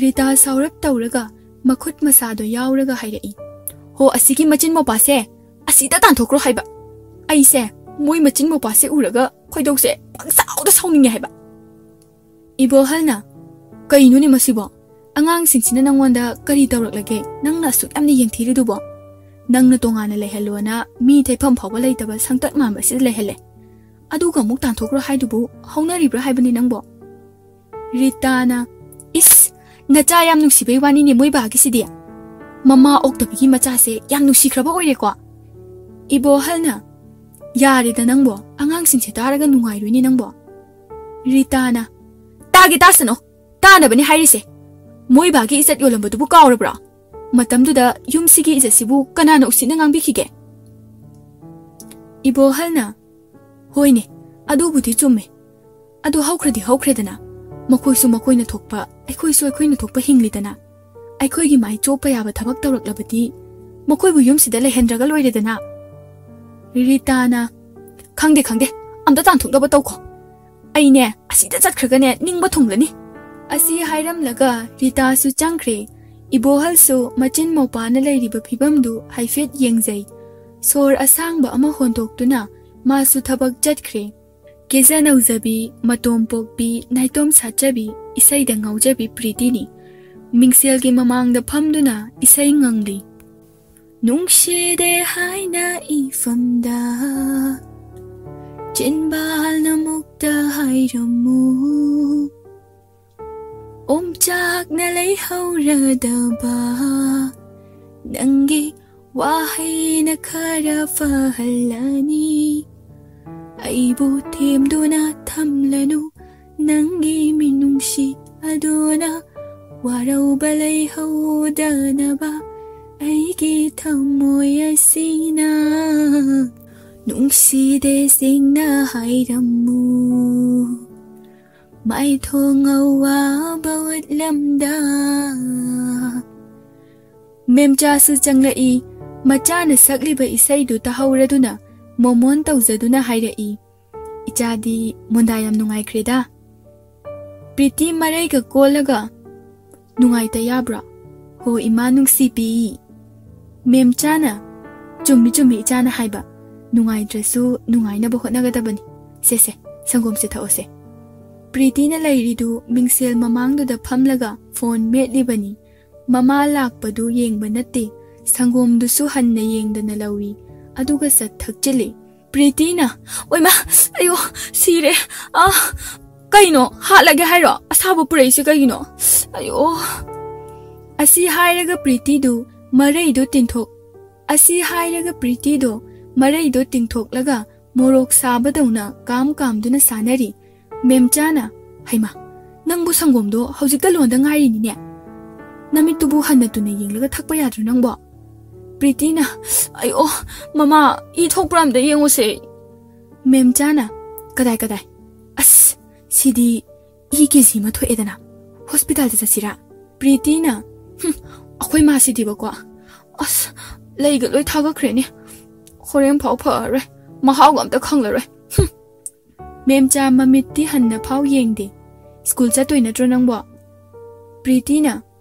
ꯔꯤꯇꯥ ꯁꯥꯎꯔꯞ ꯇꯧꯔꯒ ꯃꯈꯨꯠ ꯃꯁꯥꯗꯣ ꯌꯥꯎꯔꯒ ꯍꯥꯏꯔꯛꯏ꯫ "ꯍꯣ, ꯑꯁꯤꯒꯤ ꯃꯆꯤꯟ ꯃꯧꯄꯥꯁꯦ ꯑꯁꯤꯗ ꯇꯥꯟꯊꯣꯛꯈ꯭ꯔꯣ ꯍꯥꯏꯕ꯫ ꯑꯩꯁꯦ ꯃꯣꯏ ꯃꯆꯤꯟ ꯃꯧꯄꯥꯁꯦ ꯎꯔꯒ ꯈꯣꯏꯗꯧꯁꯦ ꯄꯪꯁꯥꯎꯗ ꯁꯥꯎꯅꯤꯡꯉꯦ ꯍꯥꯏꯕ꯫" ꯏꯕꯣꯍꯜꯅ, "ꯀꯩꯅꯣꯅꯦ ꯃꯁꯤꯕꯣ? ꯑꯉꯥꯡꯁꯤꯡꯁꯤꯅ ꯅꯪꯉꯣꯟꯗ ꯀꯔꯤ ꯇꯧꯔꯛꯂꯒꯦ? ꯅꯪꯅ ꯑꯁꯨꯛ ꯌꯥꯝꯅ ꯌꯦꯡꯊꯤꯔꯤꯗꯨꯕꯣ? ꯅꯪꯅ ꯇꯣꯉꯥꯟꯅ ꯂꯩꯍꯜꯂꯣꯅ ꯃꯤ ꯊꯩꯐꯝ ꯐꯥꯎꯕ ꯂꯩꯇꯕ ꯁꯪꯇꯛ ꯃꯥꯟꯕꯁꯤꯗ ꯂꯩꯍꯜꯂꯦ꯫ ꯑꯗꯨꯒ ꯑꯃꯨꯛ ꯇꯥꯟꯊꯣꯛꯈ꯭ꯔꯣ ꯍꯥꯏꯗꯨꯕꯨ ꯍꯧꯅꯔꯤꯕ꯭ꯔꯥ ꯍꯥꯏꯕꯅꯤ ꯅꯪꯕꯣ?" ꯔꯤꯇꯥꯅ, "ꯏꯁ, ꯅꯆꯥ ꯌꯥꯝ ꯅꯨꯡꯁꯤꯕꯩ ꯋꯥꯅꯤꯅꯦ ꯃꯣꯏ ꯕꯥꯒꯤꯁꯤꯗꯤ꯫ ꯃꯃꯥ ꯑꯣꯛꯇꯕꯤꯒꯤ ꯃꯆꯥꯁꯦ ꯌꯥꯝ ꯅꯨꯡꯁꯤꯈ꯭ꯔꯕ ꯑꯣꯏꯔꯦꯀꯣ꯫" ꯏꯕꯣꯍꯜꯅ, "ꯌꯥꯔꯦꯗ ꯅꯪꯕꯣ, ꯑꯉꯥꯡꯁꯤꯡꯁꯦ ꯇꯥꯔꯒ ꯅꯨꯡꯉꯥꯏꯔꯣꯏꯅꯦ ꯅꯪꯕꯣ꯫" ꯔꯤꯇꯥꯅ, "ꯇꯥꯒꯦ ꯇꯥꯁꯅꯣ, ꯇꯥꯅꯕꯅꯦ ꯍꯥꯏꯔꯤꯁꯦ꯫ ꯃꯣꯏ ꯕꯥꯒꯤ ꯏꯖꯠ ꯌꯣꯜꯂꯝꯕꯗꯨꯕꯨ ꯀꯥꯎꯔꯕ꯭ꯔꯣ? ꯃꯇꯝꯗꯨꯗ ꯌꯨꯝꯁꯤꯒꯤ ꯏꯖꯠꯁꯤꯕꯨ ꯀꯅꯥꯅ ꯎꯁꯤꯠꯅ ꯉꯥꯡꯕꯤꯈꯤꯒꯦ?" ꯏꯕꯣꯍꯜꯅ, "ꯍꯣꯏꯅꯦ, ꯑꯗꯨꯕꯨꯗꯤ ꯆꯨꯝꯃꯦ꯫ ꯑꯗꯨ ꯍꯧꯈ꯭ꯔꯗꯤ ꯍꯧꯈ꯭ꯔꯦꯗꯅ꯫ ꯃꯈꯣꯏꯁꯨ ꯃꯈꯣꯏꯅ ꯊꯣꯛꯄ, ꯑꯩꯈꯣꯏꯁꯨ ꯑꯩꯈꯣꯏꯅ ꯊꯣꯛꯄ ꯍꯤꯡꯂꯤꯗꯅ꯫ ꯑꯩꯈꯣꯏꯒꯤ ꯃꯥꯏ ꯆꯣꯞꯄ ꯌꯥꯕ ꯊꯕꯛ ꯇꯧꯔꯛꯂꯕꯗꯤ ꯃꯈꯣꯏꯕꯨ ꯌꯨꯝꯁꯤꯗ ꯂꯩꯍꯟꯗ꯭ꯔꯒ ꯂꯣꯏꯔꯦꯗꯅ꯫ ꯔꯤꯇꯥꯅ, "ꯈꯪꯗꯦ, ꯈꯪꯗꯦ, ꯑꯝꯇ ꯇꯥꯟꯊꯣꯛꯅꯕ ꯇꯧꯈꯣ꯫ ꯑꯩꯅꯦ ꯑꯁꯤꯗ ꯆꯠꯈ꯭ꯔꯒꯅꯦ ꯅꯤꯡꯕ ꯊꯨꯡꯂꯅꯤ"꯫ ꯑꯁꯤ ꯍꯥꯏꯔꯝꯂꯒ ꯔꯤꯇꯥꯁꯨ ꯆꯪꯈ꯭ꯔꯦ꯫ ꯏꯕꯣꯍꯜꯁꯨ ꯃꯆꯤꯟ ꯃꯧꯄꯥꯅ ꯂꯩꯔꯤꯕ ꯐꯤꯕꯝꯗꯨ ꯍꯥꯏꯐꯦꯠ ꯌꯦꯡꯖꯩ꯫ ꯁꯣꯔ ꯑꯁꯥꯡꯕ ꯑꯃ ꯍꯣꯟꯗꯣꯛꯇꯨꯅ ꯃꯥꯁꯨ ꯊꯕꯛ ꯆꯠꯈ꯭ꯔꯦ꯫ ꯀꯦꯖ ꯅꯧꯖꯕꯤ, ꯃꯇꯣꯝ ꯄꯣꯛꯄꯤ, ꯅꯥꯏꯇꯣꯝ ꯁꯥꯠꯆꯕꯤ, ꯏꯁꯩꯗ ꯉꯥꯎꯖꯕꯤ ꯄ꯭ꯔꯤꯇꯤꯅꯤ꯫ ꯃꯤꯡꯁꯦꯜꯒꯤ ꯃꯃꯥꯡꯗ ꯐꯝꯗꯨꯅ ꯏꯁꯩ ꯉꯪꯂꯤ꯫ ꯅꯨꯡꯁꯤꯗꯦ ꯍꯥꯏꯅ ꯏꯐꯝꯗ ꯆꯤꯟꯕꯥꯜꯅ ꯃꯨꯛꯇ ꯍꯥꯏꯔꯝꯃꯨ꯫ ꯑꯣꯝꯆꯥꯛꯅ ꯂꯩꯍꯧꯔꯗꯕ ꯅꯪꯒꯤ ꯋꯥꯍꯩꯅ ꯈꯔ ꯐꯍꯜꯂꯅꯤ꯫ ꯑꯩꯕꯨ ꯊꯦꯝꯗꯨꯅ ꯊꯝꯂꯅꯨ, ꯅꯪꯒꯤ ꯃꯤꯅꯨꯡꯁꯤ ꯑꯗꯨꯅ ꯋꯥꯔꯧꯕ ꯂꯩꯍꯧꯗꯅꯕ ꯑꯩꯒꯤ ꯊꯃꯣꯏ ꯑꯁꯤꯅ꯫ ꯅꯨꯡꯁꯤꯗꯦ ꯁꯦꯡꯅ ꯍꯥꯏꯔꯝꯃꯨ, ꯃꯥꯏꯊꯣꯡ ꯑꯋꯥꯕ ꯎꯠꯂꯝꯗ꯫ ꯃꯦꯝꯆꯥꯁꯨ ꯆꯪꯂꯛꯏ꯫ ꯃꯆꯥꯅ ꯁꯛꯂꯤꯕ ꯏꯁꯩꯗꯨ ꯇꯥꯍꯧꯔꯗꯨꯅ ꯃꯣꯃꯣꯟ ꯇꯧꯖꯗꯨꯅ ꯍꯥꯏꯔꯛꯏ, "ꯏꯆꯥꯗꯤ ꯃꯣꯟꯗꯥ ꯌꯥꯝ ꯅꯨꯡꯉꯥꯏꯈ꯭ꯔꯦꯗ"꯫ ꯄ꯭ꯔꯤꯇꯤ ꯃꯔꯩꯒ ꯀꯣꯜꯂꯒ, "ꯅꯨꯡꯉꯥꯏꯇ ꯌꯥꯕ꯭ꯔꯣ? ꯍꯣ ꯏꯃꯥ ꯅꯨꯡꯁꯤꯕꯤ"꯫ ꯃꯦꯝꯆꯥꯅ, "ꯆꯨꯝꯃꯤ ꯆꯨꯝꯃꯤ ꯏꯆꯥꯅ ꯍꯥꯏꯕ, ꯅꯨꯡꯉꯥꯏꯇ꯭ꯔꯁꯨ ꯅꯨꯡꯉꯥꯏꯅꯕ ꯍꯣꯠꯅꯒꯗꯕꯅꯤ꯫ ꯁꯦ ꯁꯦ, ꯁꯪꯒꯣꯝꯁꯦ ꯊꯛꯑꯣꯁꯦ"꯫ ꯄ꯭ꯔꯤꯇꯤꯅ ꯂꯩꯔꯤꯗꯨ ꯃꯤꯡꯁꯦꯜ ꯃꯃꯥꯡꯗꯨꯗ ꯐꯝꯂꯒ ꯐꯣꯟ ꯃꯦꯠꯂꯤꯕꯅꯤ꯫ ꯃꯃꯥ ꯂꯥꯛꯄꯗꯨ ꯌꯦꯡꯕ ꯅꯠꯇꯦ, ꯁꯪꯒꯣꯝꯗꯨꯁꯨ ꯍꯟꯅ ꯌꯦꯡꯗꯅ ꯂꯧꯏ, ꯑꯗꯨꯒ ꯆꯠ ꯊꯛꯆꯤꯜꯂꯤ꯫ ꯄ꯭ꯔꯤꯇꯤꯅ, "ꯑꯣꯏꯃꯥ, ꯑꯌꯣ, ꯁꯤꯔꯦ꯫ ꯑꯥ, ꯀꯩꯅꯣ, ꯍꯥꯠꯂꯒꯦ ꯍꯥꯏꯔꯣ? ꯑꯁꯥꯕ ꯄꯨꯔꯛꯏꯁꯦ ꯀꯩꯒꯤꯅꯣ? ꯑꯌꯣ"꯫ ꯑꯁꯤ ꯍꯥꯏꯔꯒ ꯄ꯭ꯔꯤꯇꯤꯗꯨ ꯃꯔꯩꯗꯨ ꯇꯤꯡꯊꯣꯛ-, ꯑꯁꯤ ꯍꯥꯏꯔꯒ ꯄ꯭ꯔꯤꯇꯤꯗꯣ ꯃꯔꯩꯗꯣ ꯇꯤꯡꯊꯣꯛꯂꯒ ꯃꯣꯔꯣꯛ ꯁꯥꯕꯗꯧꯅ ꯀꯥꯝ ꯀꯥꯝꯗꯨꯅ ꯁꯥꯟꯅꯔꯤ꯫ ꯃꯦꯝꯆꯥꯅ, "ꯍꯩꯃꯥ, ꯅꯪꯕꯨ ꯁꯪꯒꯣꯝꯗꯣ ꯍꯧꯖꯤꯛꯇ ꯂꯣꯟꯗ ꯉꯥꯏꯔꯤꯅꯤꯅꯦ꯫ ꯅꯃꯤꯠꯇꯨꯕꯨ ꯍꯟꯅ ꯇꯨꯅ ꯌꯦꯡꯂꯒ ꯊꯛꯄ ꯌꯥꯗ꯭ꯔꯣ ꯅꯪꯕꯣ?" ꯄ꯭ꯔꯤꯇꯤꯅ, "ꯑꯌꯣ, ꯃꯃꯥ, ꯏ ꯊꯣꯛꯄ꯭ꯔꯥ ꯑꯝꯇ ꯌꯦꯡꯉꯨꯁꯦ"꯫ ꯃꯦꯝꯆꯥꯅ, "ꯀꯗꯥꯏ, ꯀꯗꯥꯏ? ꯑꯁ, ꯁꯤꯗꯤ ꯏ ꯀꯦ ꯖꯤ ꯑꯃ ꯊꯣꯛꯑꯦꯗꯅ꯫ ꯍꯣꯁꯄꯤꯇꯥꯜꯗ ꯆꯠꯁꯤꯔꯥ?" ꯄ꯭ꯔꯤꯇꯤꯅ, "ꯍꯨꯝ, ꯑꯩꯈꯣꯏ ꯃꯥꯁꯤꯗꯤꯕꯀꯣ, ꯑꯁ, ꯂꯩꯒ ꯂꯣꯏ ꯊꯥꯒꯠꯈ꯭ꯔꯦꯅꯦ꯫ ꯍꯣꯔꯦꯟ ꯐꯥꯎ ꯐꯔꯔꯣꯏ, ꯃꯍꯥꯎꯒ ꯑꯝꯇ ꯈꯪꯂꯔꯣꯏ꯫ ꯍꯨꯝ꯫ ꯃꯦꯝꯆꯥ ꯃꯃꯤꯠꯇꯤ ꯍꯟꯅ ꯐꯥꯎ ꯌꯦꯡꯗꯦ꯫ "ꯁ꯭ꯀꯨꯜ ꯆꯠꯇꯣꯏ ꯅꯠꯇ꯭ꯔꯣ ꯅꯪꯕꯣ?" ꯄ꯭ꯔꯤꯇꯤꯅ,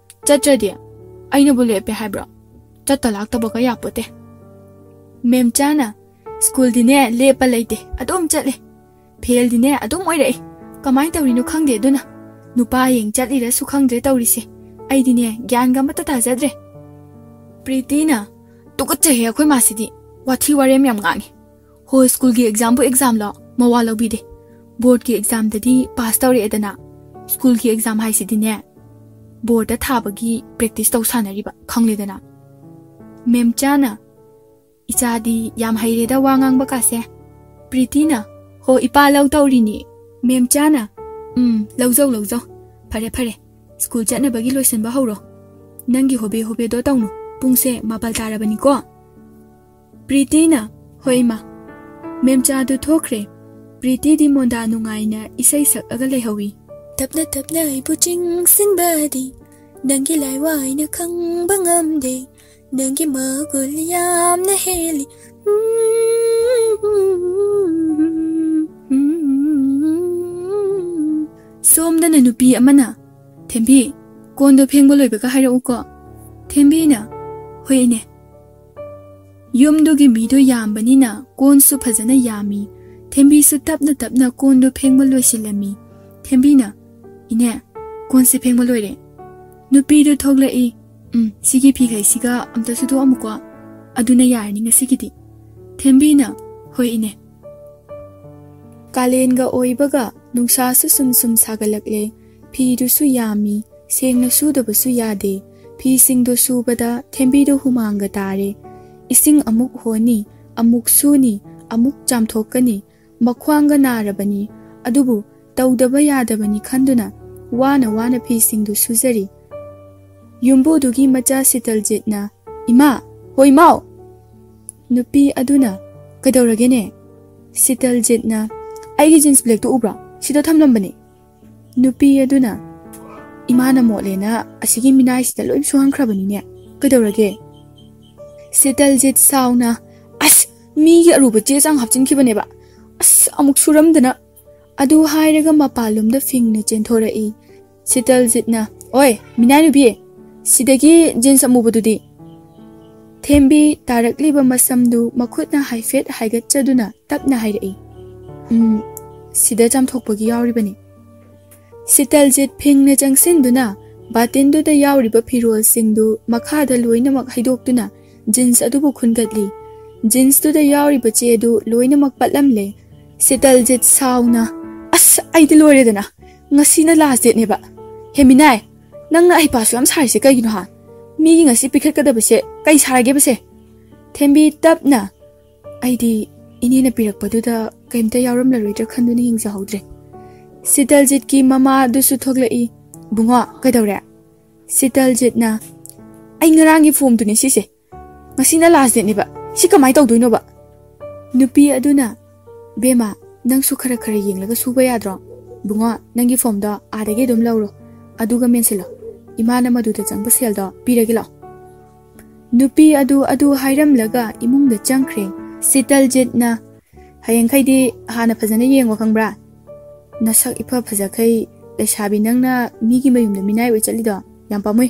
"ꯆꯠꯇ꯭ꯔꯗꯤ? ꯑꯩꯅꯕꯨ ꯂꯦꯞꯄꯦ ꯍꯥꯏꯕ꯭ꯔꯣ? ꯆꯠꯇ ꯂꯥꯛꯇꯕꯒ ꯌꯥꯄꯣꯠꯇꯦ꯫" ꯃꯦꯝꯆꯥꯅ, "ꯁ꯭ꯀꯨꯜꯗꯤꯅꯦ ꯂꯦꯞꯄ ꯂꯩꯇꯦ, ꯑꯗꯨꯝ ꯆꯠꯂꯦ꯫ ꯐꯦꯜꯗꯤꯅꯦ ꯑꯗꯨꯝ ꯑꯣꯏꯔꯛꯏ꯫ ꯀꯃꯥꯏꯅ ꯇꯧꯔꯤꯅꯣ ꯈꯪꯗꯦ꯫ ꯑꯗꯨꯅ ꯅꯨꯄꯥ ꯌꯦꯡ ꯆꯠꯂꯤꯔꯁꯨ ꯈꯪꯗ꯭ꯔꯦ ꯇꯧꯔꯤꯁꯦ꯫ ꯑꯩꯗꯤꯅꯦ ꯒ꯭ꯌꯥꯟꯒ ꯑꯃꯠꯇ ꯇꯥꯖꯗ꯭ꯔꯦ꯫" ꯄ꯭ꯔꯤꯇꯤꯅ, "ꯇꯨꯀꯠꯆꯩꯍꯦ ꯑꯩꯈꯣꯏ ꯃꯥꯁꯤꯗꯤ꯫ ꯋꯥꯊꯤ ꯋꯥꯔꯦꯝ ꯌꯥꯝ ꯉꯥꯡꯉꯤ꯫ ꯍꯣ, ꯁ꯭ꯀꯨꯜꯒꯤ ꯑꯦꯛꯖꯥꯝꯕꯨ ꯑꯦꯛꯖꯥꯝꯂꯣ? ꯃꯋꯥ ꯂꯧꯕꯤꯗꯦ꯫ ꯕꯣꯔꯗꯀꯤ ꯑꯦꯛꯖꯥꯝꯗꯗꯤ ꯄꯥꯁ ꯇꯧꯔꯛꯑꯦꯗꯅ, ꯁ꯭ꯀꯨꯜꯒꯤ ꯑꯦꯛꯖꯥꯝ ꯍꯥꯏꯁꯤꯗꯤꯅꯦ ꯕꯣꯔꯗ ꯊꯥꯕꯒꯤ ꯄ꯭ꯔꯦꯛꯇꯤꯁ ꯇꯧ ꯁꯥꯟꯅꯔꯤꯕ, ꯈꯪꯂꯦꯗꯅ꯫" ꯃꯦꯝꯆꯥꯅ, "ꯏꯆꯥꯗꯤ ꯌꯥꯝ ꯍꯩꯔꯦꯗ ꯋꯥ ꯉꯥꯡꯕ ꯀꯥꯁꯦ꯫" ꯄ꯭ꯔꯤꯇꯤꯅ, "ꯍꯣ ꯏꯄꯥ, ꯂꯧ ꯇꯧꯔꯤꯅꯤ꯫" ꯃꯦꯝꯆꯥꯅ, "ꯎꯝ, ꯂꯧꯖꯧ ꯂꯧꯖꯧ꯫ ꯐꯔꯦ ꯐꯔꯦ, ꯁ꯭ꯀꯨꯜ ꯆꯠꯅꯕꯒꯤ ꯂꯣꯏꯁꯤꯟꯕ ꯍꯧꯔꯣ꯫ ꯅꯪꯒꯤ ꯍꯣꯕꯦ ꯍꯣꯕꯦꯗꯣ ꯇꯧꯅꯨ꯫ ꯄꯨꯡꯁꯦ ꯃꯥꯄꯜ ꯇꯥꯔꯕꯅꯤꯀꯣ꯫" ꯄ꯭ꯔꯤꯇꯤꯅ, "ꯍꯣꯏ ꯏꯃꯥ꯫" ꯃꯦꯝꯆꯥꯗꯨ ꯊꯣꯛꯈ꯭ꯔꯦ꯫ ꯄ꯭ꯔꯤꯇꯤꯗꯤ ꯃꯣꯟꯗꯥ ꯅꯨꯡꯉꯥꯏꯅ ꯏꯁꯩ ꯁꯛꯑꯒ ꯂꯩꯍꯧꯏ꯫ "ꯇꯞꯅ ꯇꯞꯅ ꯑꯩꯕꯨ ꯆꯤꯡꯁꯤꯟꯕꯗꯤ ꯅꯪꯒꯤ ꯂꯥꯏꯋꯥ ꯑꯩꯅ ꯈꯪꯕ ꯉꯝꯗꯦ꯫ ꯅꯪꯒꯤ ꯃꯒꯨꯟ ꯌꯥꯝꯅ ꯍꯦꯜꯂꯤ꯫ ꯁꯣꯝꯗꯅ ꯅꯨꯄꯤ ꯑꯃꯅ, "ꯊꯦꯝꯕꯤ, ꯀꯣꯟꯗꯣ ꯐꯦꯡꯕ ꯂꯣꯏꯕꯒ ꯍꯥꯏꯔꯛꯎꯀꯣ꯫" ꯊꯦꯝꯕꯤꯅ, "ꯍꯣꯏ ꯏꯅꯦ꯫" ꯌꯨꯝꯗꯨꯒꯤ ꯃꯤꯗꯣ ꯌꯥꯝꯕꯅꯤꯅ ꯀꯣꯟꯁꯨ ꯐꯖꯅ ꯌꯥꯝꯃꯤ꯫ ꯊꯦꯝꯕꯤꯁꯨ ꯇꯞꯅ ꯇꯞꯅ ꯀꯣꯟꯗꯣ ꯐꯦꯡꯕ ꯂꯣꯏꯁꯤꯜꯂꯝꯃꯤ꯫ ꯊꯦꯝꯕꯤꯅ, "ꯏꯅꯦ, ꯀꯣꯟꯁꯦ ꯐꯦꯡꯕ ꯂꯣꯏꯔꯦ꯫" ꯅꯨꯄꯤꯗꯨ ꯊꯣꯛꯂꯛꯏ꯫ "ꯎꯝ, ꯁꯤꯒꯤ ꯐꯤꯈꯩꯁꯤꯒ ꯑꯝꯇ ꯁꯨꯗꯣꯛꯑꯝꯃꯨꯀꯣ꯫ ꯑꯗꯨꯅ ꯌꯥꯔꯅꯤ ꯉꯁꯤꯒꯤꯗꯤ꯫" ꯊꯦꯝꯕꯤꯅ, "ꯍꯣꯏ ꯏꯅꯦ꯫" ꯀꯥꯂꯦꯟꯒ ꯑꯣꯏꯕꯒ ꯅꯨꯡꯁꯥꯁꯨ ꯁꯨꯝ ꯁꯨꯝ ꯁꯥꯒꯠꯂꯛꯂꯦ꯫ ꯐꯤꯗꯨꯁꯨ ꯌꯥꯝꯃꯤ, ꯁꯦꯡꯅ ꯁꯨꯗꯕꯁꯨ ꯌꯥꯗꯦ꯫ ꯐꯤꯁꯤꯡꯗꯨ ꯁꯨꯕꯗ ꯊꯦꯝꯕꯤꯗꯨ ꯍꯨꯃꯥꯡꯒ ꯇꯥꯔꯦ꯫ ꯏꯁꯤꯡ ꯑꯃꯨꯛ ꯍꯣꯅꯤ, ꯑꯃꯨꯛ ꯁꯨꯅꯤ, ꯑꯃꯨꯛ ꯆꯥꯝꯊꯣꯛꯀꯅꯤ꯫ ꯃꯈ꯭ꯋꯥꯡꯒ ꯅꯥꯔꯕꯅꯤ, ꯑꯗꯨꯕꯨ ꯇꯧꯗꯕ ꯌꯥꯗꯕꯅꯤ ꯈꯟꯗꯨꯅ ꯋꯥꯅ ꯋꯥꯅ ꯐꯤꯁꯤꯡꯗꯨ ꯁꯨꯖꯔꯤ꯫ ꯌꯨꯝꯕꯨꯗꯨꯒꯤ ꯃꯆꯥ ꯁꯤꯇꯜꯖꯤꯠꯅ, "ꯏꯃꯥ, ꯍꯣ ꯏꯃꯥꯎ!" ꯅꯨꯄꯤ ꯑꯗꯨꯅ, "ꯀꯩꯗꯧꯔꯒꯦꯅꯦ?" ꯁꯤꯇꯜꯖꯤꯠꯅ, "ꯑꯩꯒꯤ ꯖꯤꯟꯁ ꯕ꯭ꯂꯦꯛꯇꯣ ꯎꯕ꯭ꯔꯣ? ꯁꯤꯗ ꯊꯝꯂꯝꯕꯅꯦ꯫" ꯅꯨꯄꯤ ꯑꯗꯨꯅ, "ꯏꯃꯥꯅ ꯃꯣꯠꯂꯦꯅ ꯑꯁꯤꯒꯤ ꯃꯤꯅꯥꯏꯁꯤꯗ ꯂꯣꯏ ꯁꯨꯍꯟꯈ꯭ꯔꯕꯅꯤꯅꯦ꯫ ꯀꯩꯗꯧꯔꯒꯦ?" ꯁꯤꯇꯜꯖꯤꯠ ꯁꯥꯎꯅ, "ꯑꯁ, ꯃꯤꯒꯤ ꯑꯔꯨꯕ ꯆꯦ ꯆꯥꯡ ꯍꯥꯞꯆꯤꯟꯈꯤꯕꯅꯦꯕ꯫ ꯑꯁ, ꯑꯃꯨꯛ ꯁꯨꯔꯝꯗꯅ!" ꯑꯗꯨ ꯍꯥꯏꯔꯒ ꯃꯄꯥꯟꯂꯣꯝꯗ ꯐꯤꯡꯅ ꯆꯦꯟꯊꯣꯔꯛꯏ꯫ ꯁꯤꯇꯜꯖꯤꯠꯅ, "ꯑꯣꯏ, ꯃꯤꯅꯥꯏ ꯅꯨꯄꯤ, ꯁꯤꯗꯒꯤ ꯖꯤꯟꯁ ꯑꯃꯨꯕꯗꯨꯗꯤ?" ꯊꯦꯝꯕꯤ ꯇꯥꯔꯛꯂꯤꯕ ꯃꯁꯝꯗꯨ ꯃꯈꯨꯠꯅ ꯍꯥꯏꯐꯦꯠ ꯍꯥꯏꯒꯠꯆꯗꯨꯅ ꯇꯞꯅ ꯍꯥꯏꯔꯛꯏ, "ꯎꯝ, ꯁꯤꯗ ꯆꯥꯝꯊꯣꯛꯄꯒꯤ ꯌꯥꯎꯔꯤꯕꯅꯤ꯫" ꯁꯤꯇꯜꯖꯤꯠ ꯐꯤꯡꯅ ꯆꯪꯁꯤꯟꯗꯨꯅ ꯕꯥꯇꯤꯟꯗꯨꯗ ꯌꯥꯎꯔꯤꯕ ꯐꯤꯔꯣꯜꯁꯤꯡꯗꯨ ꯃꯈꯥꯗ ꯂꯣꯏꯅꯃꯛ ꯍꯩꯗꯣꯛꯇꯨꯅ ꯖꯤꯟꯁ ꯑꯗꯨꯕꯨ ꯈꯨꯟꯒꯠꯂꯤ꯫ ꯖꯤꯟꯁꯇꯨꯗ ꯌꯥꯎꯔꯤꯕ ꯆꯦꯗꯨ ꯂꯣꯏꯅꯃꯛ ꯄꯠꯂꯝꯂꯦ꯫ ꯁꯤꯇꯜꯖꯤꯠ ꯁꯥꯎꯅ, "ꯑꯁ, ꯑꯩꯗꯤ ꯂꯣꯏꯔꯦꯗꯅ꯫ ꯉꯁꯤꯅ ꯂꯥꯁ ꯗꯦꯠꯅꯦꯕ꯫ ꯍꯦ ꯃꯤꯅꯥꯏ, ꯅꯪꯅ ꯑꯍꯩꯄꯥꯁꯨ ꯌꯥꯝ ꯁꯥꯔꯤꯁꯦ ꯀꯩꯒꯤꯅꯣ ꯍꯥ? ꯃꯤꯒꯤ ꯉꯁꯤ ꯄꯤꯈꯠꯀꯗꯕꯁꯦ ꯀꯩ ꯁꯥꯔꯒꯦꯕꯁꯦ?" ꯊꯦꯝꯕꯤ ꯇꯞꯅ, "ꯑꯩꯗꯤ ꯏꯅꯦꯅ ꯄꯤꯔꯛꯄꯗꯨꯗ ꯀꯩꯝꯇ ꯌꯥꯎꯔꯝꯂꯔꯣꯏꯗ꯭ꯔꯥ ꯈꯟꯗꯨꯅ ꯌꯦꯡꯖꯍꯧꯗ꯭ꯔꯦ꯫" ꯁꯤꯇꯜꯖꯤꯠꯀꯤ ꯃꯃꯥꯗꯨꯁꯨ ꯊꯣꯛꯂꯛꯏ꯫ "ꯕꯨꯡꯉꯣ, ꯀꯩꯗꯧꯔꯦ?" ꯁꯤꯇꯜꯖꯤꯠꯅ, "ꯑꯩ ꯉꯔꯥꯡꯒꯤ ꯐꯣꯝꯗꯨꯅꯦ ꯁꯤꯁꯦ꯫ ꯉꯁꯤꯅ ꯂꯥꯁ ꯗꯦꯠꯅꯦꯕ꯫ ꯁꯤ ꯀꯃꯥꯏꯅ ꯇꯧꯗꯣꯏꯅꯣꯕ?" ꯅꯨꯄꯤ ꯑꯗꯨꯅ, "ꯕꯦꯝꯃ, ꯅꯪꯁꯨ ꯈꯔ ꯈꯔ ꯌꯦꯡꯂꯒ ꯁꯨꯕ ꯌꯥꯗ꯭ꯔꯣ? ꯕꯨꯡꯉꯣ, ꯅꯪꯒꯤ ꯐꯣꯝꯗꯣ ꯑꯥꯗꯒꯤ ꯑꯗꯨꯝ ꯂꯧꯔꯣ, ꯑꯗꯨꯒ ꯃꯦꯟꯁꯤꯜꯂꯣ꯫ ꯏꯃꯥꯅ ꯃꯗꯨꯗ ꯆꯪꯕ ꯁꯦꯜꯗꯣ ꯄꯤꯔꯒꯦ ꯂꯥꯛꯑꯣ꯫" ꯅꯨꯄꯤ ꯑꯗꯨ ꯑꯗꯨ ꯍꯥꯏꯔꯝꯂꯒ ꯏꯃꯨꯡꯗ ꯆꯪꯈ꯭ꯔꯦ꯫ ꯁꯤꯇꯜꯖꯤꯠꯅ, "ꯍꯌꯦꯡꯈꯩꯗꯤ ꯍꯥꯟꯅ ꯐꯖꯅ ꯌꯦꯡꯉꯣ, ꯈꯪꯕ꯭ꯔꯥ? ꯅꯁꯛ ꯏꯐ ꯐꯖꯈꯩ ꯂꯩꯁꯥꯕꯤ ꯅꯪꯅ ꯃꯤꯒꯤ ꯃꯌꯨꯝꯗ ꯃꯤꯅꯥꯏ ꯑꯣꯏ ꯆꯠꯂꯤꯗꯣ ꯌꯥꯝ ꯄꯥꯝꯃꯨꯏ꯫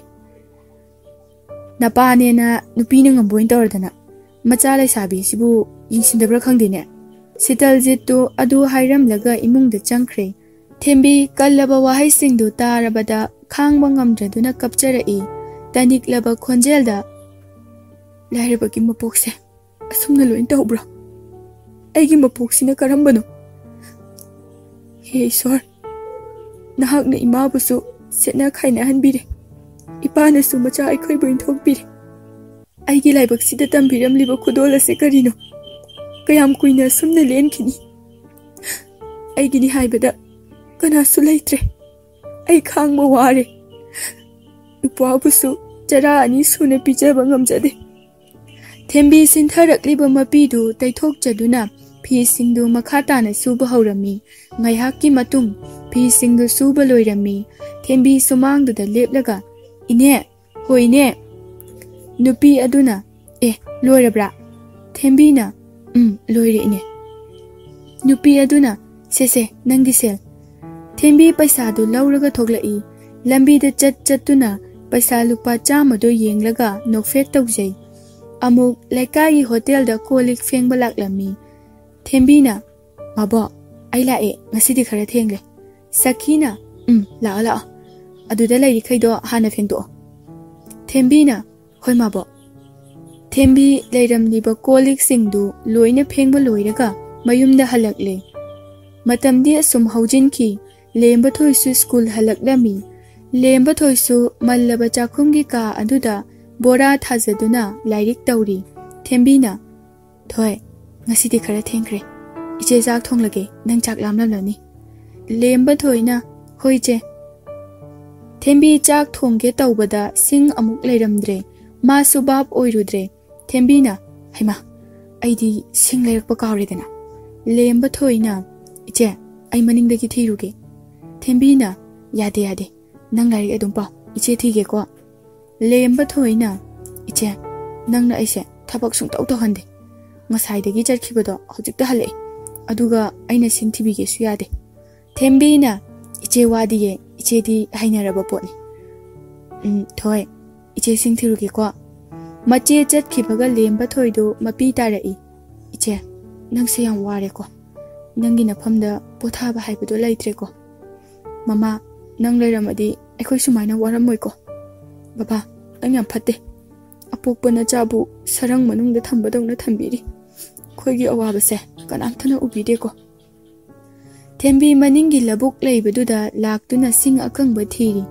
ꯅꯄꯥꯅꯦꯅ ꯅꯨꯄꯤꯅ ꯉꯝꯕ ꯑꯣꯏꯅ ꯇꯧꯔꯗꯅ꯫ ꯃꯆꯥ ꯂꯩꯁꯥꯕꯤꯁꯤꯕꯨ ꯌꯦꯡꯁꯤꯟꯗꯕ꯭ꯔꯥ ꯈꯪꯗꯦꯅꯦ꯫" ꯁꯤꯇꯜꯖꯤꯠꯇꯨ ꯑꯗꯨ ꯍꯥꯏꯔꯝꯂꯒ ꯏꯃꯨꯡꯗ ꯆꯪꯈ꯭ꯔꯦ꯫ ꯊꯦꯝꯕꯤ ꯀꯜꯂꯕ ꯋꯥꯍꯩꯁꯤꯡꯗꯨ ꯇꯥꯔꯕꯗ ꯈꯥꯡꯕ ꯉꯝꯗ꯭ꯔꯗꯨꯅ ꯀꯞꯆꯔꯛꯏ꯫ ꯇꯅꯤꯛꯂꯕ ꯈꯣꯟꯖꯦꯜꯗ, "ꯂꯥꯏꯔꯕꯒꯤ ꯃꯄꯣꯛꯁꯦ ꯑꯁꯨꯝꯅ ꯂꯣꯏ ꯇꯧꯕ꯭ꯔꯣ? ꯑꯩꯒꯤ ꯃꯄꯣꯛꯁꯤꯅ ꯀꯔꯝꯕꯅꯣ? ꯍꯦ ꯏꯁꯣꯔ, ꯅꯍꯥꯛꯅ ꯏꯃꯥꯕꯨꯁꯨ ꯁꯦꯠꯅ ꯈꯥꯏꯅꯍꯟꯕꯤꯔꯦ, ꯏꯄꯥꯅꯁꯨ ꯃꯆꯥ ꯑꯩꯈꯣꯏꯕꯨ ꯏꯟꯊꯣꯛꯄꯤꯔꯦ꯫ ꯑꯩꯒꯤ ꯂꯥꯏꯕꯛꯁꯤꯗ ꯇꯝꯕꯤꯔꯝꯂꯤꯕ ꯈꯨꯗꯣꯜ ꯑꯁꯤ ꯀꯔꯤꯅꯣ? ꯀꯌꯥꯝ ꯀꯨꯏꯅ ꯑꯁꯨꯝꯅ ꯂꯦꯟꯈꯤꯅꯤ? ꯑꯩꯒꯤꯅꯤ ꯍꯥꯏꯕꯗ ꯀꯅꯥꯁꯨ ꯂꯩꯇ꯭ꯔꯦ꯫ ꯑꯩ ꯈꯥꯡꯕ ꯋꯥꯔꯦ꯫ ꯅꯨꯄꯥꯕꯨꯁꯨ ꯆꯔꯥ ꯑꯅꯤ ꯁꯨꯅ ꯄꯤꯖꯕ ꯉꯝꯖꯗꯦ꯫" ꯊꯦꯝꯕꯤ ꯁꯤꯟꯊꯔꯛꯂꯤꯕ ꯃꯄꯤꯗꯨ ꯇꯩꯊꯣꯛꯆꯗꯨꯅ ꯐꯤꯁꯤꯡꯗꯨ ꯃꯈꯥ ꯇꯥꯅ ꯁꯨꯕ ꯍꯧꯔꯝꯃꯤ꯫ ꯉꯥꯏꯍꯥꯛꯀꯤ ꯃꯇꯨꯡ ꯐꯤꯁꯤꯡꯗꯨ ꯁꯨꯕ ꯂꯣꯏꯔꯝꯃꯤ꯫ ꯊꯦꯝꯕꯤ ꯁꯨꯃꯥꯡꯗꯨꯗ ꯂꯦꯞꯂꯒ, "ꯏꯅꯦ, ꯍꯣ ꯏꯅꯦ꯫" ꯅꯨꯄꯤ ꯑꯗꯨꯅ, "ꯑꯦ, ꯂꯣꯏꯔꯕ꯭ꯔꯥ?" ꯊꯦꯝꯕꯤꯅ, "ꯎꯝ, ꯂꯣꯏꯔꯦ, ꯏꯅꯦ꯫" ꯅꯨꯄꯤ ꯑꯗꯨꯅ, "ꯁꯦ, ꯁꯦ, ꯅꯪꯒꯤ ꯁꯦꯜ꯫" ꯊꯦꯝꯕꯤ ꯄꯩꯁꯥꯗꯨ ꯂꯧꯔꯒ ꯊꯣꯛꯂꯛꯏ꯫ ꯂꯝꯕꯤꯗ ꯆꯠ ꯆꯠꯇꯨꯅ ꯄꯩꯁꯥ ꯂꯨꯄꯥ ꯆꯥꯝꯃꯗꯣ ꯌꯦꯡꯂꯒ ꯅꯣꯛꯐꯦꯠ ꯇꯧꯖꯩ꯫ ꯑꯃꯨꯛ ꯂꯩꯀꯥꯏꯒꯤ ꯍꯣꯇꯦꯜꯗ ꯀꯣꯜ ꯂꯤꯛ ꯐꯦꯡꯕ ꯂꯥꯛꯂꯝꯃꯤ꯫ ꯊꯦꯝꯕꯤꯅ, "ꯃꯥꯕꯣꯛ, ꯑꯩ ꯂꯥꯛꯑꯦ, ꯉꯁꯤꯗꯤ ꯈꯔ ꯊꯦꯡꯂꯦ꯫" ꯁꯈꯤꯅ, "ꯎꯝ, ꯂꯥꯛꯑꯣ, ꯂꯥꯛꯑꯣ꯫ ꯑꯗꯨꯗ ꯂꯩꯔꯤꯈꯩꯗꯣ ꯍꯥꯟꯅ ꯐꯦꯡꯗꯣꯛꯑꯣ꯫" ꯊꯦꯝꯕꯤꯅ, "ꯍꯣꯏ, ꯃꯥꯕꯣꯛ꯫" ꯊꯦꯝꯕꯤ ꯂꯩꯔꯝꯂꯤꯕ ꯀꯣꯜ ꯂꯤꯛꯁꯤꯡꯗꯨ ꯂꯣꯏꯅ ꯐꯦꯡꯕ ꯂꯣꯏꯔꯒ ꯃꯌꯨꯝꯗ ꯍꯜꯂꯛꯂꯦ꯫ ꯃꯇꯝꯗꯤ ꯑꯁꯨꯝ ꯍꯧꯖꯤꯟꯈꯤ꯫ ꯂꯦꯝꯕꯊꯣꯏꯁꯨ ꯁ꯭ꯀꯨꯜ ꯍꯜꯂꯛꯂꯝꯃꯤ꯫ ꯂꯦꯝꯕꯊꯣꯏꯁꯨ ꯃꯜꯂꯕ ꯆꯥꯛꯈꯨꯝꯒꯤ ꯀꯥ ꯑꯗꯨꯗ ꯕꯣꯔꯥ ꯊꯥꯖꯗꯨꯅ ꯂꯥꯏꯔꯤꯛ ꯇꯧꯔꯤ꯫ ꯊꯦꯝꯕꯤꯅ, "ꯊꯣꯏ, ꯉꯁꯤꯗꯤ ꯈꯔ ꯊꯦꯡꯈ꯭ꯔꯦ꯫ ꯏꯆꯦ ꯆꯥꯛ ꯊꯣꯡꯂꯒꯦ, ꯅꯪ ꯆꯥꯛ ꯂꯥꯝꯂꯝꯂꯅꯤ꯫" ꯂꯦꯝꯕꯊꯣꯏꯅ, "ꯍꯣꯏ, ꯏꯆꯦ꯫" ꯊꯦꯝꯕꯤ ꯆꯥꯛ ꯊꯣꯡꯒꯦ ꯇꯧꯕꯗ ꯁꯤꯡ ꯑꯃꯨꯛ ꯂꯩꯔꯝꯗ꯭ꯔꯦ꯫ ꯃꯥꯁꯨ ꯚꯥꯞ ꯑꯣꯏꯔꯨꯗ꯭ꯔꯦ꯫ ꯊꯦꯝꯕꯤꯅ, "ꯍꯩꯃꯥ, ꯑꯩꯗꯤ ꯁꯤꯡ ꯂꯩꯔꯛꯄ ꯀꯥꯎꯔꯦꯗꯅ꯫" ꯂꯦꯝꯕꯊꯣꯏꯅ, "ꯏꯆꯦ, ꯑꯩ ꯃꯅꯤꯡꯗꯒꯤ ꯊꯤꯔꯨꯒꯦ꯫" ꯊꯦꯝꯕꯤꯅ, "ꯌꯥꯗꯦ, ꯌꯥꯗꯦ, ꯅꯪ ꯂꯥꯏꯔꯤꯛ ꯑꯗꯨꯝ ꯄꯥꯎ, ꯏꯆꯦ ꯊꯤꯒꯦꯀꯣ꯫" ꯂꯦꯝꯕꯊꯣꯏꯅ, "ꯏꯆꯦ, ꯅꯪꯅ ꯑꯩꯁꯦ ꯊꯕꯛ ꯁꯨꯡꯇꯧ ꯇꯧꯍꯟꯗꯦ꯫ ꯉꯁꯥꯏꯗꯒꯤ ꯆꯠꯈꯤꯕꯗꯣ ꯍꯧꯖꯤꯛꯇ ꯍꯜꯂꯛꯑꯦ꯫ ꯑꯗꯨꯒ ꯑꯩꯅ ꯁꯤꯡ ꯊꯤꯕꯤꯒꯦꯁꯨ ꯌꯥꯗꯦ꯫" ꯊꯦꯝꯕꯤꯅ, "ꯏꯆꯦ ꯋꯥꯗꯤꯌꯦ, ꯏꯆꯦꯗꯤ ꯍꯩꯅꯔꯕ ꯄꯣꯠꯅꯤ꯫ ꯎꯝ, ꯊꯣꯏ, ꯏꯆꯦ ꯁꯤꯡ ꯊꯤꯔꯨꯒꯦꯀꯣ꯫" ꯃꯆꯦ ꯆꯠꯈꯤꯕꯒ ꯂꯦꯝꯕꯊꯣꯏꯗꯨ ꯃꯄꯤ ꯇꯥꯔꯛꯏ꯫ "ꯏꯆꯦ, ꯅꯪꯁꯦ ꯌꯥꯝ ꯋꯥꯔꯦꯀꯣ꯫ ꯅꯪꯒꯤ ꯅꯐꯝꯗ ꯄꯣꯊꯥꯕ ꯍꯥꯏꯕꯗꯣ ꯂꯩꯇ꯭ꯔꯦꯀꯣ꯫ ꯃꯃꯥ, ꯅꯪ ꯂꯩꯔꯝꯃꯗꯤ ꯑꯩꯈꯣꯏ ꯁꯨꯃꯥꯏꯅ ꯋꯥꯔꯝꯃꯣꯏꯀꯣ꯫ ꯕꯕꯥ, ꯅꯪ ꯌꯥꯝ ꯐꯠꯇꯦ꯫ ꯑꯄꯣꯛꯄ ꯅꯆꯥꯕꯨ ꯁꯔꯪ ꯃꯅꯨꯡꯗ ꯊꯝꯕꯗꯧꯅ ꯊꯝꯕꯤꯔꯤ꯫ ꯑꯩꯈꯣꯏꯒꯤ ꯑꯋꯥꯕꯁꯦ ꯀꯅꯥꯝꯇꯅ ꯎꯕꯤꯗꯦꯀꯣ꯫" ꯊꯦꯝꯕꯤ ꯃꯅꯤꯡꯒꯤ ꯂꯧꯕꯨꯛ ꯂꯩꯕꯗꯨꯗ ꯂꯥꯛꯇꯨꯅ ꯁꯤꯡ ꯑꯀꯪꯕ ꯊꯤꯔꯤ꯫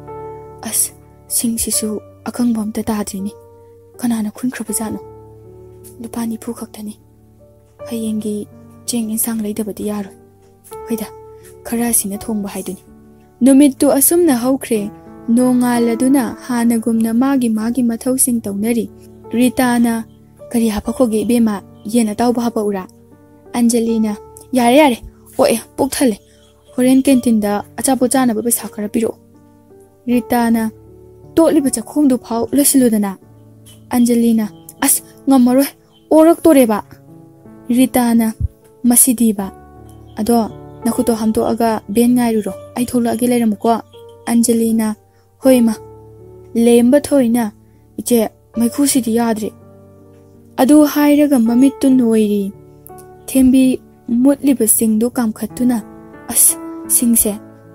"ꯑꯁ, ꯁꯤꯡꯁꯤꯁꯨ ꯑꯀꯪꯕ ꯑꯝꯇ ꯇꯥꯗ꯭ꯔꯤꯅꯦ꯫ ꯀꯅꯥꯅ ꯈꯨꯟꯈ꯭ꯔꯕꯖꯥꯠꯅꯣ? ꯂꯨꯄꯥ ꯅꯤꯐꯨ ꯈꯛꯇꯅꯤ꯫ ꯍꯌꯦꯡꯒꯤ ꯆꯦꯡ ꯏꯟꯁꯥꯡ ꯂꯩꯗꯕꯗꯤ ꯌꯥꯔꯣꯏ꯫ ꯍꯣꯏꯗ, ꯈꯔ ꯑꯁꯤꯅ ꯊꯣꯡꯕ ꯍꯥꯏꯗꯨꯅꯤ꯫" ꯅꯨꯃꯤꯠꯇꯨ ꯑꯁꯨꯝꯅ ꯍꯧꯈ꯭ꯔꯦ꯫ ꯅꯣꯡꯉꯥꯜꯂꯗꯨꯅ ꯍꯥꯟꯅꯒꯨꯝꯅ ꯃꯥꯒꯤ ꯃꯥꯒꯤ ꯃꯊꯧꯁꯤꯡ ꯇꯧꯅꯔꯤ꯫ ꯔꯤꯇꯥꯅ, "ꯀꯔꯤ ꯍꯥꯄꯛꯈꯣꯒꯦ ꯏꯕꯦꯝꯃ? ꯌꯦꯟ ꯑꯇꯥꯎꯕ ꯍꯥꯄꯛꯎꯔꯥ?" ꯑꯟꯖꯂꯤꯅ, "ꯌꯥꯔꯦ, ꯌꯥꯔꯦ, ꯑꯣꯛꯑꯦ, ꯄꯨꯛ ꯊꯜꯂꯦ꯫ ꯍꯣꯔꯦꯟ ꯀꯦꯟꯇꯤꯟꯗ ꯑꯆꯥꯄꯣꯠ ꯆꯥꯅꯕ ꯄꯩꯁꯥ ꯈꯔ ꯄꯤꯔꯛꯑꯣ꯫" ꯔꯤꯇꯥꯅ, "ꯇꯣꯠꯂꯤꯕ ꯆꯥꯛꯈꯣꯝꯗꯨ ꯐꯥꯎ ꯂꯣꯏꯁꯤꯜꯂꯨꯗꯅ꯫" ꯑꯟꯖꯂꯤꯅ, "ꯑꯁ, "ꯉꯝꯃꯔꯣꯏ, ꯑꯣꯔꯛꯇꯣꯔꯦꯕ꯫" ꯔꯤꯇꯥꯅ, "ꯃꯁꯤꯗꯤꯕ꯫ ꯑꯗꯣ ꯅꯈꯨꯠꯇꯣ ꯍꯥꯝꯗꯣꯛꯑꯒ ꯚꯦꯟ ꯉꯥꯏꯔꯨꯔꯣ, ꯑꯩ ꯊꯣꯛꯂꯛꯑꯒꯦ, ꯂꯩꯔꯝꯃꯨꯀꯣ꯫" ꯑꯟꯖꯂꯤꯅ, "ꯍꯣꯏ ꯏꯃꯥ꯫" ꯂꯦꯝꯕ ꯊꯣꯏꯅ, "ꯏꯆꯦ, ꯃꯩꯈꯨꯁꯤꯗꯤ ꯌꯥꯗ꯭ꯔꯦ꯫" ꯑꯗꯨ ꯍꯥꯏꯔꯒ ꯃꯃꯤꯠꯇꯨ ꯅꯣꯏꯔꯤ꯫ ꯊꯦꯝꯕꯤ ꯃꯨꯠꯂꯤꯕꯁꯤꯡꯗꯨ ꯀꯥꯝꯈꯠꯇꯨꯅ, "ꯑꯁ, ꯁꯤꯡꯁꯦ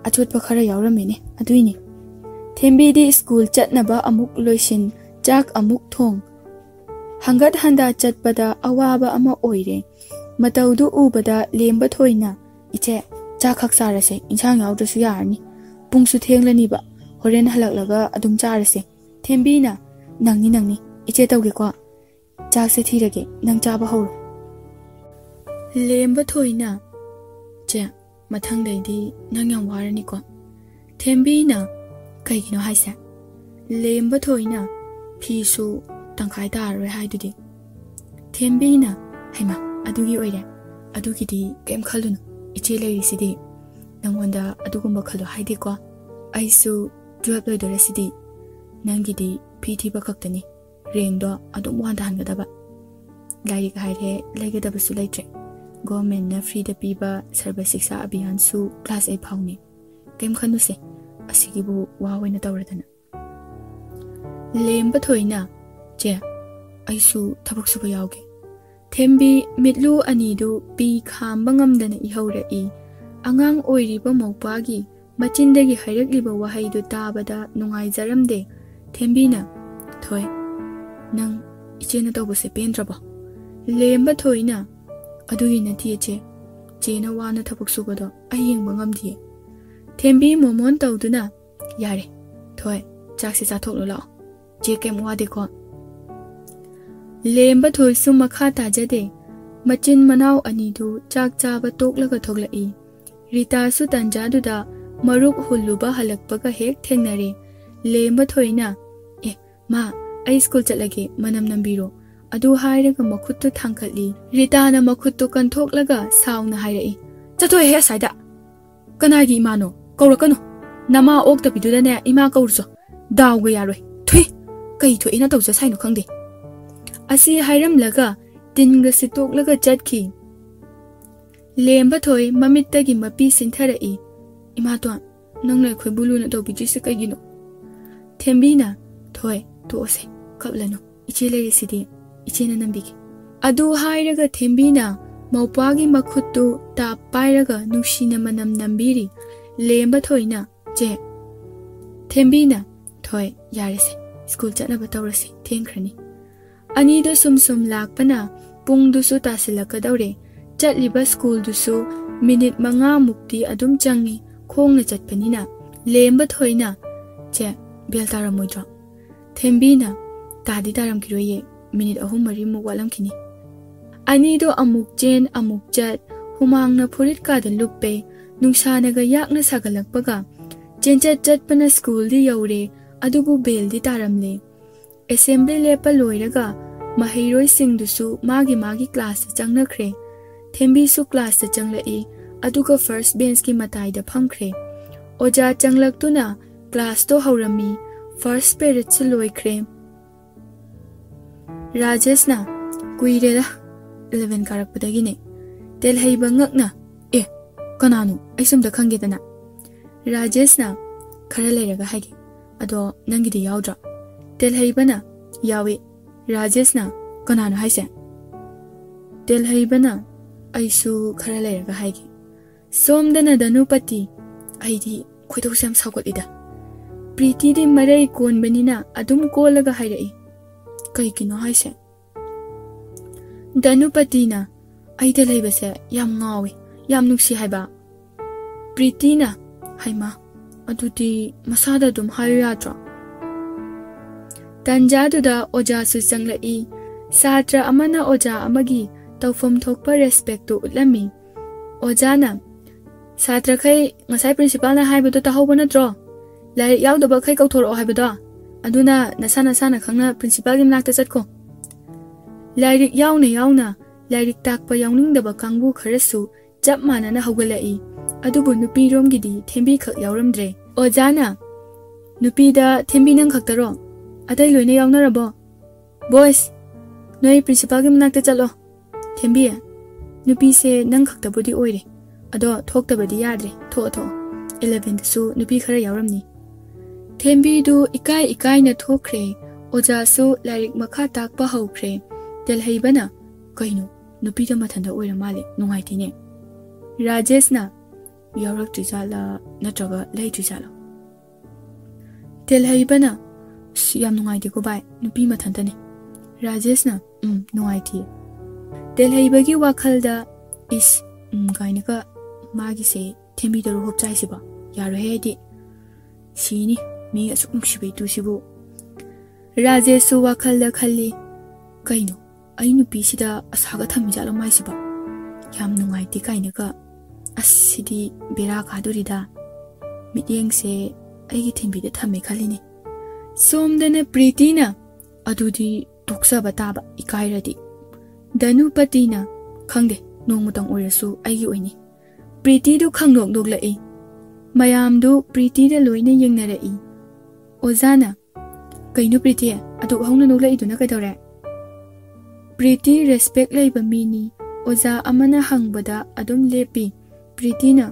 ꯑꯆꯣꯠꯄ ꯈꯔ ꯌꯥꯎꯔꯝꯃꯤꯅꯦ, ꯑꯗꯨꯏꯅꯦ꯫" ꯊꯦꯝꯕꯤꯗꯤ ꯁ꯭ꯀꯨꯜ ꯆꯠꯅꯕ ꯑꯃꯨꯛ ꯂꯣꯏꯁꯤꯟ, ꯆꯥꯛ ꯑꯃꯨꯛ ꯊꯣꯡ꯫ ꯍꯪꯒꯠ ꯍꯟꯗ ꯆꯠꯄꯗ ꯑꯋꯥꯕ ꯑꯃ ꯑꯣꯏꯔꯦ꯫ ꯃꯇꯧꯗꯨ ꯎꯕꯗ ꯂꯦꯝꯕ ꯊꯣꯏꯅ, "ꯏꯆꯦ, ꯆꯥꯛ ꯈꯛ ꯆꯥꯔꯁꯦ, ꯏꯟꯁꯥꯡ ꯌꯥꯎꯗ꯭ꯔꯁꯨ ꯌꯥꯔꯅꯤ꯫ ꯄꯨꯡꯁꯨ ꯊꯦꯡꯂꯅꯤꯕ, ꯍꯣꯔꯦꯟ ꯍꯜꯂꯛꯂꯒ ꯑꯗꯨꯝ ꯆꯥꯔꯁꯦ꯫" ꯊꯦꯝꯕꯤꯅ, "ꯅꯪꯅꯤ, ꯅꯪꯅꯤ, ꯏꯆꯦ ꯇꯧꯒꯦꯀꯣ꯫ ꯆꯥꯛꯁꯦ ꯊꯤꯔꯒꯦ, ꯅꯪ ꯆꯥꯕ ꯍꯧꯔꯣ꯫" ꯂꯦꯝꯕ ꯊꯣꯏꯅ, "ꯆꯦ, ꯃꯊꯪꯗꯩꯗꯤ ꯅꯪ ꯌꯥꯝ ꯋꯥꯔꯅꯤꯀꯣ꯫" ꯊꯦꯝꯕꯤꯅ, "ꯀꯩꯒꯤꯅꯣ ꯍꯥꯏꯁꯦ?" ꯂꯦꯝꯕ ꯊꯣꯏꯅ, "ꯐꯤꯁꯨ ꯇꯪꯈꯥꯏ ꯇꯥꯔꯔꯣꯏ ꯍꯥꯏꯗꯨꯗꯤ꯫" ꯊꯦꯝꯕꯤꯅ, "ꯍꯩꯃꯥ, ꯑꯗꯨꯒꯤ ꯑꯣꯏꯔꯦ? ꯑꯗꯨꯒꯤꯗꯤ ꯀꯩꯝ ꯈꯜꯂꯨꯅꯨ, ꯏꯆꯦ ꯂꯩꯔꯤꯁꯤꯗꯤ꯫ ꯅꯪꯉꯣꯟꯗ ꯑꯗꯨꯒꯨꯝꯕ ꯈꯜꯂꯣ ꯍꯥꯏꯗꯦꯀꯣ꯫ ꯑꯩꯁꯨ ꯇꯨꯋꯦꯜꯞ ꯂꯣꯏꯗꯣꯔꯁꯤꯗꯤ꯫ ꯅꯪꯒꯤꯗꯤ ꯐꯤ ꯊꯤꯕ ꯈꯛꯇꯅꯤ, ꯔꯦꯡꯗꯣ ꯑꯗꯨꯝ ꯋꯥꯡꯊꯍꯟꯒꯗꯕ꯫ ꯂꯥꯏꯔꯤꯛ ꯍꯥꯏꯔꯦ, ꯂꯩꯒꯗꯕꯁꯨ ꯂꯩꯇ꯭ꯔꯦ꯫ ꯒꯣꯔꯃꯦꯟꯅ ꯐ꯭ꯔꯤꯗ ꯄꯤꯕ ꯁꯔꯕ ꯁꯤꯛꯁꯥ ꯑꯚꯤꯌꯥꯟꯁꯨ ꯀ꯭ꯂꯥꯁ ꯑꯩꯠ ꯐꯥꯎꯅꯤ꯫ ꯀꯩꯝ ꯈꯟꯅꯨꯁꯦ, ꯑꯁꯤꯒꯤꯕꯨ ꯋꯥ ꯑꯣꯏꯅ ꯇꯧꯔꯗꯅ꯫" ꯂꯦꯝꯕ ꯊꯣꯏꯅ, "ꯆꯦ, ꯑꯩꯁꯨ ꯊꯕꯛ ꯁꯨꯕ ꯌꯥꯎꯒꯦ꯫" ꯊꯦꯝꯕꯤ ꯃꯤꯠꯂꯨ ꯑꯅꯤꯗꯨ ꯄꯤ ꯈꯥꯝꯕ ꯉꯝꯗꯅ ꯏꯍꯧꯔꯛꯏ꯫ ꯑꯉꯥꯡ ꯑꯣꯏꯔꯤꯕ ꯃꯧꯄ꯭ꯋꯥꯒꯤ ꯃꯆꯤꯟꯗꯒꯤ ꯍꯥꯏꯔꯛꯂꯤꯕ ꯋꯥꯍꯩꯗꯨ ꯇꯥꯕꯗ ꯅꯨꯡꯉꯥꯏꯖꯔꯝꯗꯦ꯫ ꯊꯦꯝꯕꯤꯅ, "ꯊꯣꯏ, ꯅꯪ ꯏꯆꯦꯅ ꯇꯧꯕꯁꯦ ꯄꯦꯟꯗ꯭ꯔꯕꯣ?" ꯂꯦꯝꯕ ꯊꯣꯏꯅ, "ꯑꯗꯨꯒꯤ ꯅꯠꯇꯦ ꯏꯆꯦ, ꯆꯦꯅ ꯋꯥꯅ ꯊꯕꯛ ꯁꯨꯕꯗꯣ ꯑꯩ ꯌꯦꯡꯕ ꯉꯝꯗꯤꯌꯦ꯫" ꯊꯦꯝꯕꯤ ꯃꯣꯃꯣꯟ ꯇꯧꯗꯨꯅ, "ꯌꯥꯔꯦ, ꯊꯣꯏ, ꯆꯥꯛꯁꯦ ꯆꯥꯊꯣꯛꯂꯣ ꯂꯥꯛꯑꯣ, ꯆꯦ ꯀꯩꯝ ꯋꯥꯗꯦꯀꯣ꯫" ꯂꯦꯝꯕ ꯊꯣꯏꯁꯨ ꯃꯈꯥ ꯇꯥꯖꯗꯦ꯫ ꯃꯆꯤꯟ ꯃꯅꯥꯎ ꯑꯅꯤꯗꯨ ꯆꯥꯛ ꯆꯥꯕ ꯇꯣꯛꯂꯒ ꯊꯣꯛꯂꯛꯏ꯫ ꯔꯤꯇꯥꯁꯨ ꯇꯟꯖꯥꯗꯨꯗ ꯃꯔꯨꯞ ꯍꯨꯜꯂꯨꯕ ꯍꯜꯂꯛꯄꯒ ꯍꯦꯛ ꯊꯦꯡꯅꯔꯦ꯫ ꯂꯦꯝꯕ ꯊꯣꯏꯅ, "ꯑꯦ, ꯃꯥ, ꯑꯩ ꯁ꯭ꯀꯨꯜ ꯆꯠꯂꯒꯦ, ꯃꯅꯝ ꯅꯝꯕꯤꯔꯣ꯫" ꯑꯗꯨ ꯍꯥꯏꯔꯒ ꯃꯈꯨꯠꯇꯨ ꯊꯥꯡꯒꯠꯂꯤ꯫ ꯔꯤꯇꯥꯅ ꯃꯈꯨꯠꯇꯨ ꯀꯟꯊꯣꯛꯂꯒ ꯁꯥꯎꯅ ꯍꯥꯏꯔꯛꯏ, "ꯆꯠꯊꯣꯛꯑꯦꯍꯦ ꯑꯁ꯭ꯋꯥꯏꯗ! ꯀꯅꯥꯒꯤ ꯏꯃꯥꯅꯣ? ꯀꯧꯔꯛꯀꯅꯨ꯫ ꯅꯃꯥ ꯑꯣꯛꯇꯕꯤꯗꯨꯗꯅꯦ ꯏꯃꯥ ꯀꯧꯔꯨꯆꯣ꯫ ꯗꯥꯎꯒ ꯌꯥꯔꯣꯏ꯫ ꯊꯨꯏ! ꯀꯩ ꯊꯣꯛꯑꯦꯅ ꯇꯧꯖ ꯁꯥꯏꯅꯣ ꯈꯪꯗꯦ꯫" ꯑꯁꯤ ꯍꯥꯏꯔꯝꯂꯒ ꯇꯤꯟꯒ ꯁꯤꯠꯇꯣꯛꯂꯒ ꯆꯠꯈꯤ꯫ ꯂꯦꯝꯕ ꯊꯣꯏ ꯃꯃꯤꯠꯇꯒꯤ ꯃꯄꯤ ꯁꯤꯟꯊꯔꯛꯏ꯫ "ꯏꯃꯥꯇꯣꯟ, ꯅꯪꯅ ꯑꯩꯈꯣꯏꯕꯨ ꯂꯨꯅ ꯇꯧꯕꯤꯗ꯭ꯔꯤꯁꯤ ꯀꯩꯒꯤꯅꯣ?" ꯊꯦꯝꯕꯤꯅ, "ꯊꯣꯏ, ꯇꯣꯛꯑꯁꯦ, ꯀꯞꯂꯅꯨ꯫ ꯏꯆꯦ ꯂꯩꯔꯤꯁꯤꯗꯤ, ꯏꯆꯦꯅ ꯅꯝꯕꯤꯒꯦ꯫" ꯑꯗꯨ ꯍꯥꯏꯔꯒ ꯊꯦꯝꯕꯤꯅ ꯃꯧꯄ꯭ꯋꯥꯒꯤ ꯃꯈꯨꯠꯇꯨ ꯇꯥꯞ ꯄꯥꯏꯔꯒ ꯅꯨꯡꯁꯤꯅ ꯃꯅꯝ ꯅꯝꯕꯤꯔꯤ꯫ ꯂꯦꯝꯕ ꯊꯣꯏꯅ, "ꯆꯦ꯫" ꯊꯦꯝꯕꯤꯅ, "ꯊꯣꯏ, ꯌꯥꯔꯦꯁꯦ, ꯁ꯭ꯀꯨꯜ ꯆꯠꯅꯕ ꯇꯧꯔꯁꯤ, ꯊꯦꯡꯈ꯭ꯔꯅꯤ꯫" ꯑꯅꯤꯗꯨ ꯁꯨꯝ ꯁꯨꯝ ꯂꯥꯛꯄꯅ ꯄꯨꯡꯗꯨꯁꯨ ꯇꯥꯁꯤꯜꯂꯛꯀꯗꯧꯔꯦ꯫ ꯆꯠꯂꯤꯕ ꯁ꯭ꯀꯨꯜꯗꯨꯁꯨ ꯃꯤꯅꯤꯠ ꯃꯉꯥꯃꯨꯛꯇꯤ ꯑꯗꯨꯝ ꯆꯪꯉꯤ, ꯈꯣꯡꯅ ꯆꯠꯄꯅꯤꯅ꯫ ꯂꯦꯝꯕ ꯊꯣꯏꯅ, "ꯆꯦ, ꯕꯦꯜ ꯇꯥꯔꯝꯃꯣꯏꯗ꯭ꯔꯣ?" ꯊꯦꯝꯕꯤꯅ, "ꯇꯥꯗꯤ ꯇꯥꯔꯝꯈꯤꯔꯣꯏꯌꯦ, ꯃꯤꯅꯤꯠ ꯑꯍꯨꯝ ꯃꯔꯤꯃꯨꯛ ꯋꯥꯠꯂꯝꯈꯤꯅꯤ꯫" ꯑꯅꯤꯗꯣ ꯑꯃꯨꯛ ꯆꯦꯟ ꯑꯃꯨꯛ ꯆꯠ, ꯍꯨꯃꯥꯡꯅ ꯐꯨꯔꯤꯠꯀꯥꯗ ꯂꯨꯞꯄꯦ꯫ ꯅꯨꯡꯁꯥꯅꯒ ꯌꯥꯛꯅ ꯁꯥꯒꯠꯂꯛꯄꯒ꯫ ꯆꯦꯟꯆꯠ ꯆꯠꯄꯅ ꯁ꯭ꯀꯨꯜꯗꯤ ꯌꯧꯔꯦ, ꯑꯗꯨꯕꯨ ꯕꯦꯜꯗꯤ ꯇꯥꯔꯝꯂꯦ꯫ ꯑꯦꯁꯦꯝꯕ꯭ꯂꯤ ꯂꯦꯞꯄ ꯂꯣꯏꯔꯒ ꯃꯍꯩꯔꯣꯏꯁꯤꯡꯗꯨꯁꯨ ꯃꯥꯒꯤ ꯃꯥꯒꯤ ꯀ꯭ꯂꯥꯁꯇ ꯆꯪꯅꯈ꯭ꯔꯦ꯫ ꯊꯦꯝꯕꯤꯁꯨ ꯀ꯭ꯂꯥꯁꯇ ꯆꯪꯂꯛꯏ, ꯑꯗꯨꯒ ꯐꯥꯔꯁ ꯕꯦꯟꯁꯀꯤ ꯃꯇꯥꯏꯗ ꯐꯝꯈ꯭ꯔꯦ꯫ ꯑꯣꯖꯥ ꯆꯪꯂꯛꯇꯨꯅ ꯀ꯭ꯂꯥꯁꯇꯣ ꯍꯧꯔꯝꯃꯤ꯫ ꯐꯥꯔꯁ ꯄꯦꯔꯤꯠꯁꯨ ꯂꯣꯏꯈ꯭ꯔꯦ꯫ ꯔꯥꯖꯦꯁꯅ, "ꯀꯨꯏꯔꯦꯗ, ꯏꯂꯚꯦꯟ ꯀꯥꯔꯛꯄꯗꯒꯤꯅꯦ꯫" ꯇꯦꯜꯍꯩꯕ ꯉꯛꯅ, "ꯑꯦ, ꯀꯅꯥꯅꯣ? ꯑꯩꯁꯨ ꯑꯝꯇ ꯈꯪꯒꯦꯗꯅ꯫" ꯔꯥꯖꯦꯁꯅ, "ꯈꯔ ꯂꯩꯔꯒ ꯍꯥꯏꯒꯦ꯫ ꯑꯗꯣ ꯅꯪꯒꯤꯗꯤ ꯌꯥꯎꯗ꯭ꯔꯣ?" ꯇꯦꯜꯍꯩꯕꯅ, "ꯌꯥꯎꯏ꯫" ꯔꯥꯖꯦꯁꯅ, "ꯀꯅꯥꯅꯣ ꯍꯥꯏꯁꯦ?" ꯇꯦꯜꯍꯩꯕꯅ, "ꯑꯩꯁꯨ ꯈꯔ ꯂꯩꯔꯒ ꯍꯥꯏꯒꯦ꯫" ꯁꯣꯝꯗꯅ ꯙꯅꯨꯄꯇꯤ, ꯑꯩꯗꯤ ꯈꯣꯏꯗꯧꯁꯦ ꯌꯥꯝ ꯁꯥꯎꯒꯠꯂꯤꯗ꯫ ꯄ꯭ꯔꯤꯇꯤꯗꯤ ꯃꯔꯩ ꯀꯣꯟꯕꯅꯤꯅ ꯑꯗꯨꯝ ꯀꯣꯜꯂꯒ ꯍꯥꯏꯔꯛꯏ꯫ "ꯀꯩꯒꯤꯅꯣ ꯍꯥꯏꯁꯦ?" ꯙꯅꯨꯄꯇꯤꯅ, "ꯑꯩꯗ ꯂꯩꯕꯁꯦ ꯌꯥꯝ ꯉꯥꯎꯏ, ꯌꯥꯝ ꯅꯨꯡꯁꯤ ꯍꯥꯏꯕ꯫" ꯄ꯭ꯔꯤꯇꯤꯅ, "ꯍꯩꯃꯥ, ꯑꯗꯨꯗꯤ ꯃꯁꯥꯗ ꯑꯗꯨꯝ ꯍꯥꯏꯌꯨ ꯌꯥꯗ꯭ꯔꯣ?" ꯇꯟꯖꯥꯗꯨꯗ ꯑꯣꯖꯥꯁꯨ ꯆꯪꯂꯛꯏ꯫ ꯁꯥꯇ꯭ꯔ ꯑꯃꯅ ꯑꯣꯖꯥ ꯑꯃꯒꯤ ꯇꯧꯐꯝ ꯊꯣꯛꯄ ꯔꯦꯁꯄꯦꯛꯇꯨ ꯎꯠꯂꯝꯃꯤ꯫ ꯑꯣꯖꯥꯅ, "ꯁꯥꯇ꯭ꯔꯈꯩ, ꯉꯁꯥꯏ ꯄ꯭ꯔꯤꯟꯁꯤꯄꯥꯜꯅ ꯍꯥꯏꯕꯗꯣ ꯇꯥꯍꯧꯕ ꯅꯠꯇ꯭ꯔꯣ? ꯂꯥꯏꯔꯤꯛ ꯌꯥꯎꯗꯕꯈꯩ ꯀꯧꯊꯣꯔꯛꯑꯣ ꯍꯥꯏꯕꯗꯣ꯫ ꯑꯗꯨꯅ ꯅꯁꯥ ꯅꯁꯥꯅ ꯈꯪꯅ ꯄ꯭ꯔꯤꯟꯁꯤꯄꯥꯜꯒꯤ ꯃꯅꯥꯛꯇ ꯆꯠꯈꯣ꯫" ꯂꯥꯏꯔꯤꯛ ꯌꯥꯎꯅ ꯌꯥꯎꯅ ꯂꯥꯏꯔꯤꯛ ꯇꯥꯛꯄ ꯌꯥꯎꯅꯤꯡꯗꯕ ꯀꯥꯡꯕꯨ ꯈꯔꯁꯨ ꯆꯞ ꯃꯥꯟꯅꯅ ꯍꯧꯒꯠꯂꯛꯏ꯫ ꯑꯗꯨꯕꯨ ꯅꯨꯄꯤꯔꯣꯝꯒꯤꯗꯤ ꯊꯦꯝꯕꯤꯈꯛ ꯌꯥꯎꯔꯝꯗ꯭ꯔꯦ꯫ ꯑꯣꯖꯥꯅ, "ꯅꯨꯄꯤꯗ ꯊꯦꯝꯕꯤ ꯅꯪ ꯈꯛꯇꯔꯣ? ꯑꯇꯩ ꯂꯣꯏꯅ ꯌꯥꯎꯅꯔꯕꯣ? ꯕꯣꯏꯁ, ꯅꯣꯏ ꯄ꯭ꯔꯤꯟꯁꯤꯄꯥꯜꯒꯤ ꯃꯅꯥꯛꯇ ꯆꯠꯂꯣ꯫ ꯊꯦꯝꯕꯤ, ꯅꯨꯄꯤꯁꯦ ꯅꯪ ꯈꯛꯇꯕꯨꯗꯤ ꯑꯣꯏꯔꯦ, ꯑꯗꯣ ꯊꯣꯛꯇꯕꯗꯤ ꯌꯥꯗ꯭ꯔꯦ, ꯊꯣꯛꯑꯣ ꯊꯣꯛꯑꯣ꯫ ꯏꯂꯚꯦꯟꯗꯁꯨ ꯅꯨꯄꯤ ꯈꯔ ꯌꯥꯎꯔꯝꯅꯤ꯫ ꯊꯦꯝꯕꯤꯗꯨ ꯏꯀꯥꯏ ꯏꯀꯥꯏꯅ ꯊꯣꯛꯈ꯭ꯔꯦ꯫ ꯑꯣꯖꯥꯁꯨ ꯂꯥꯏꯔꯤꯛ ꯃꯈꯥ ꯇꯥꯛꯄ ꯍꯧꯈ꯭ꯔꯦ꯫ ꯇꯦꯜꯍꯩꯕꯅ, "ꯀꯩꯅꯣ, ꯅꯨꯄꯤꯗ ꯃꯊꯟꯇ ꯑꯣꯏꯔ ꯃꯥꯜꯂꯦ, ꯅꯨꯡꯉꯥꯏꯇꯦꯅꯦ꯫ ꯔꯥꯖꯦꯁꯅ ꯌꯥꯎꯔꯛꯇ꯭ꯔꯤꯖꯥꯠꯂꯥ, ꯅꯠꯇ꯭ꯔꯒ ꯂꯩꯇ꯭ꯔꯤꯖꯥꯠꯂꯥ?" ꯇꯦꯜꯍꯩꯕꯅ, "ꯑꯁ, ꯌꯥꯝ ꯅꯨꯡꯉꯥꯏꯇꯦꯀꯣ ꯚꯥꯏ, ꯅꯨꯄꯤ ꯃꯊꯟꯇꯅꯦ꯫" ꯔꯥꯖꯦꯁꯅ, "ꯎꯝ, ꯅꯨꯡꯉꯥꯏꯇꯦ꯫" ꯇꯦꯜꯍꯩꯕꯒꯤ ꯋꯥꯈꯜꯗ, "ꯏꯁ, ꯎꯝ, ꯀꯥꯏꯅꯒ ꯃꯥꯒꯤꯁꯦ ꯊꯦꯝꯕꯤꯗꯔꯣ ꯍꯣꯞꯆꯥꯏꯁꯤꯕꯣ? ꯌꯥꯔꯣꯏꯍꯦ ꯑꯩꯗꯤ꯫ ꯁꯤꯅꯤ, ꯃꯤ ꯑꯁꯨꯛ ꯅꯨꯡꯁꯤꯕ ꯏꯇꯨꯁꯤꯕꯨ꯫" ꯔꯥꯖꯦꯁꯁꯨ ꯋꯥꯈꯜꯗ ꯈꯜꯂꯤ, "ꯀꯩꯅꯣ, ꯑꯩ ꯅꯨꯄꯤꯁꯤꯗ ꯑꯁꯥꯒ ꯊꯝꯃꯤꯖꯥꯠꯂꯣ ꯃꯥꯏꯁꯤꯕꯣ? ꯌꯥꯝ ꯅꯨꯡꯉꯥꯏꯇꯦ" ꯀꯥꯏꯅꯒ꯫ "ꯑꯁ, ꯁꯤꯗꯤ ꯕꯦꯔꯥ ꯀꯥꯗꯣꯔꯤꯗ꯫ ꯃꯤꯠꯌꯦꯡꯁꯦ ꯑꯩꯒꯤ ꯊꯦꯝꯕꯤꯗ ꯊꯝꯃꯦ ꯈꯜꯂꯤꯅꯦ꯫" ꯁꯣꯝꯗꯅ ꯄ꯭ꯔꯤꯇꯤꯅ, "ꯑꯗꯨꯗꯤ ꯇꯣꯛꯆꯕ ꯇꯥꯕ, ꯏꯀꯥꯏꯔꯗꯤ꯫" ꯙꯅꯨꯄꯇꯤꯅ, "ꯈꯪꯗꯦ, ꯅꯣꯡꯃꯇꯪ ꯑꯣꯏꯔꯁꯨ ꯑꯩꯒꯤ ꯑꯣꯏꯅꯤ꯫" ꯄ꯭ꯔꯤꯇꯤꯗꯨ ꯈꯪꯅꯣꯛ ꯅꯣꯛꯂꯛꯏ꯫ ꯃꯌꯥꯝꯗꯨ ꯄ꯭ꯔꯤꯇꯤꯗ ꯂꯣꯏꯅ ꯌꯦꯡꯅꯔꯛꯏ꯫ ꯑꯣꯖꯥꯅ, "ꯀꯩꯅꯣ ꯄ꯭ꯔꯤꯇꯤ, ꯑꯗꯨꯛ ꯍꯧꯅ ꯅꯣꯛꯂꯛꯏꯗꯨꯅ ꯀꯩꯗꯧꯔꯦ?" ꯄ꯭ꯔꯤꯇꯤ ꯔꯦꯁꯄꯦꯛ ꯂꯩꯕ ꯃꯤꯅꯤ꯫ ꯑꯣꯖꯥ ꯑꯃꯅ ꯍꯪꯕꯗ ꯑꯗꯨꯝ ꯂꯦꯞꯄꯤ꯫ ꯄ꯭ꯔꯤꯇꯤꯅ,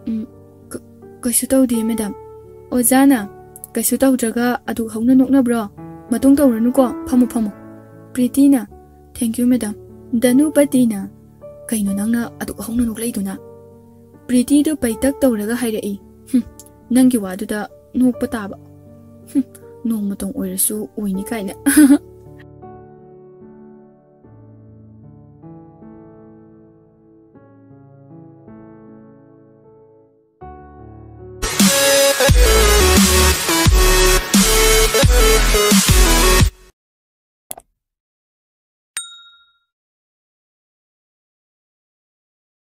"ꯎꯝ, ꯀ-, ꯀꯩꯁꯨ ꯇꯧꯗꯦ, ꯃꯦꯗꯥꯝ꯫" ꯑꯣꯖꯥꯅ, "ꯀꯩꯁꯨ ꯇꯧꯗ꯭ꯔꯒ ꯑꯗꯨꯛ ꯍꯧꯅ ꯅꯣꯛꯅꯕ꯭ꯔꯣ? ꯃꯇꯨꯡ ꯇꯧꯔꯅꯨꯀꯣ, ꯐꯝꯃꯨ, ꯐꯝꯃꯨ꯫" ꯄ꯭ꯔꯤꯇꯤꯅ, "Thank you, ꯃꯦꯗꯥꯝ꯫" ꯙꯅꯨꯄꯇꯤꯅ, "ꯀꯩꯅꯣ ꯅꯪꯅ ꯑꯗꯨꯛ ꯍꯧꯅ ꯅꯣꯛꯂꯛꯏꯗꯨꯅ?" ꯄ꯭ꯔꯤꯇꯤꯗꯨ ꯄꯩꯇꯛ ꯇꯧꯔꯒ ꯍꯥꯏꯔꯛꯏ, "ꯍꯨꯝ, ꯅꯪꯒꯤ ꯋꯥꯗꯨꯗ ꯅꯣꯛꯄ ꯇꯥꯕ꯫ ꯍꯨꯝ, ꯅꯣꯡꯃꯇꯪ ꯑꯣꯏꯔꯁꯨ ꯑꯣꯏꯅꯤ ꯀꯥꯏꯅ꯫"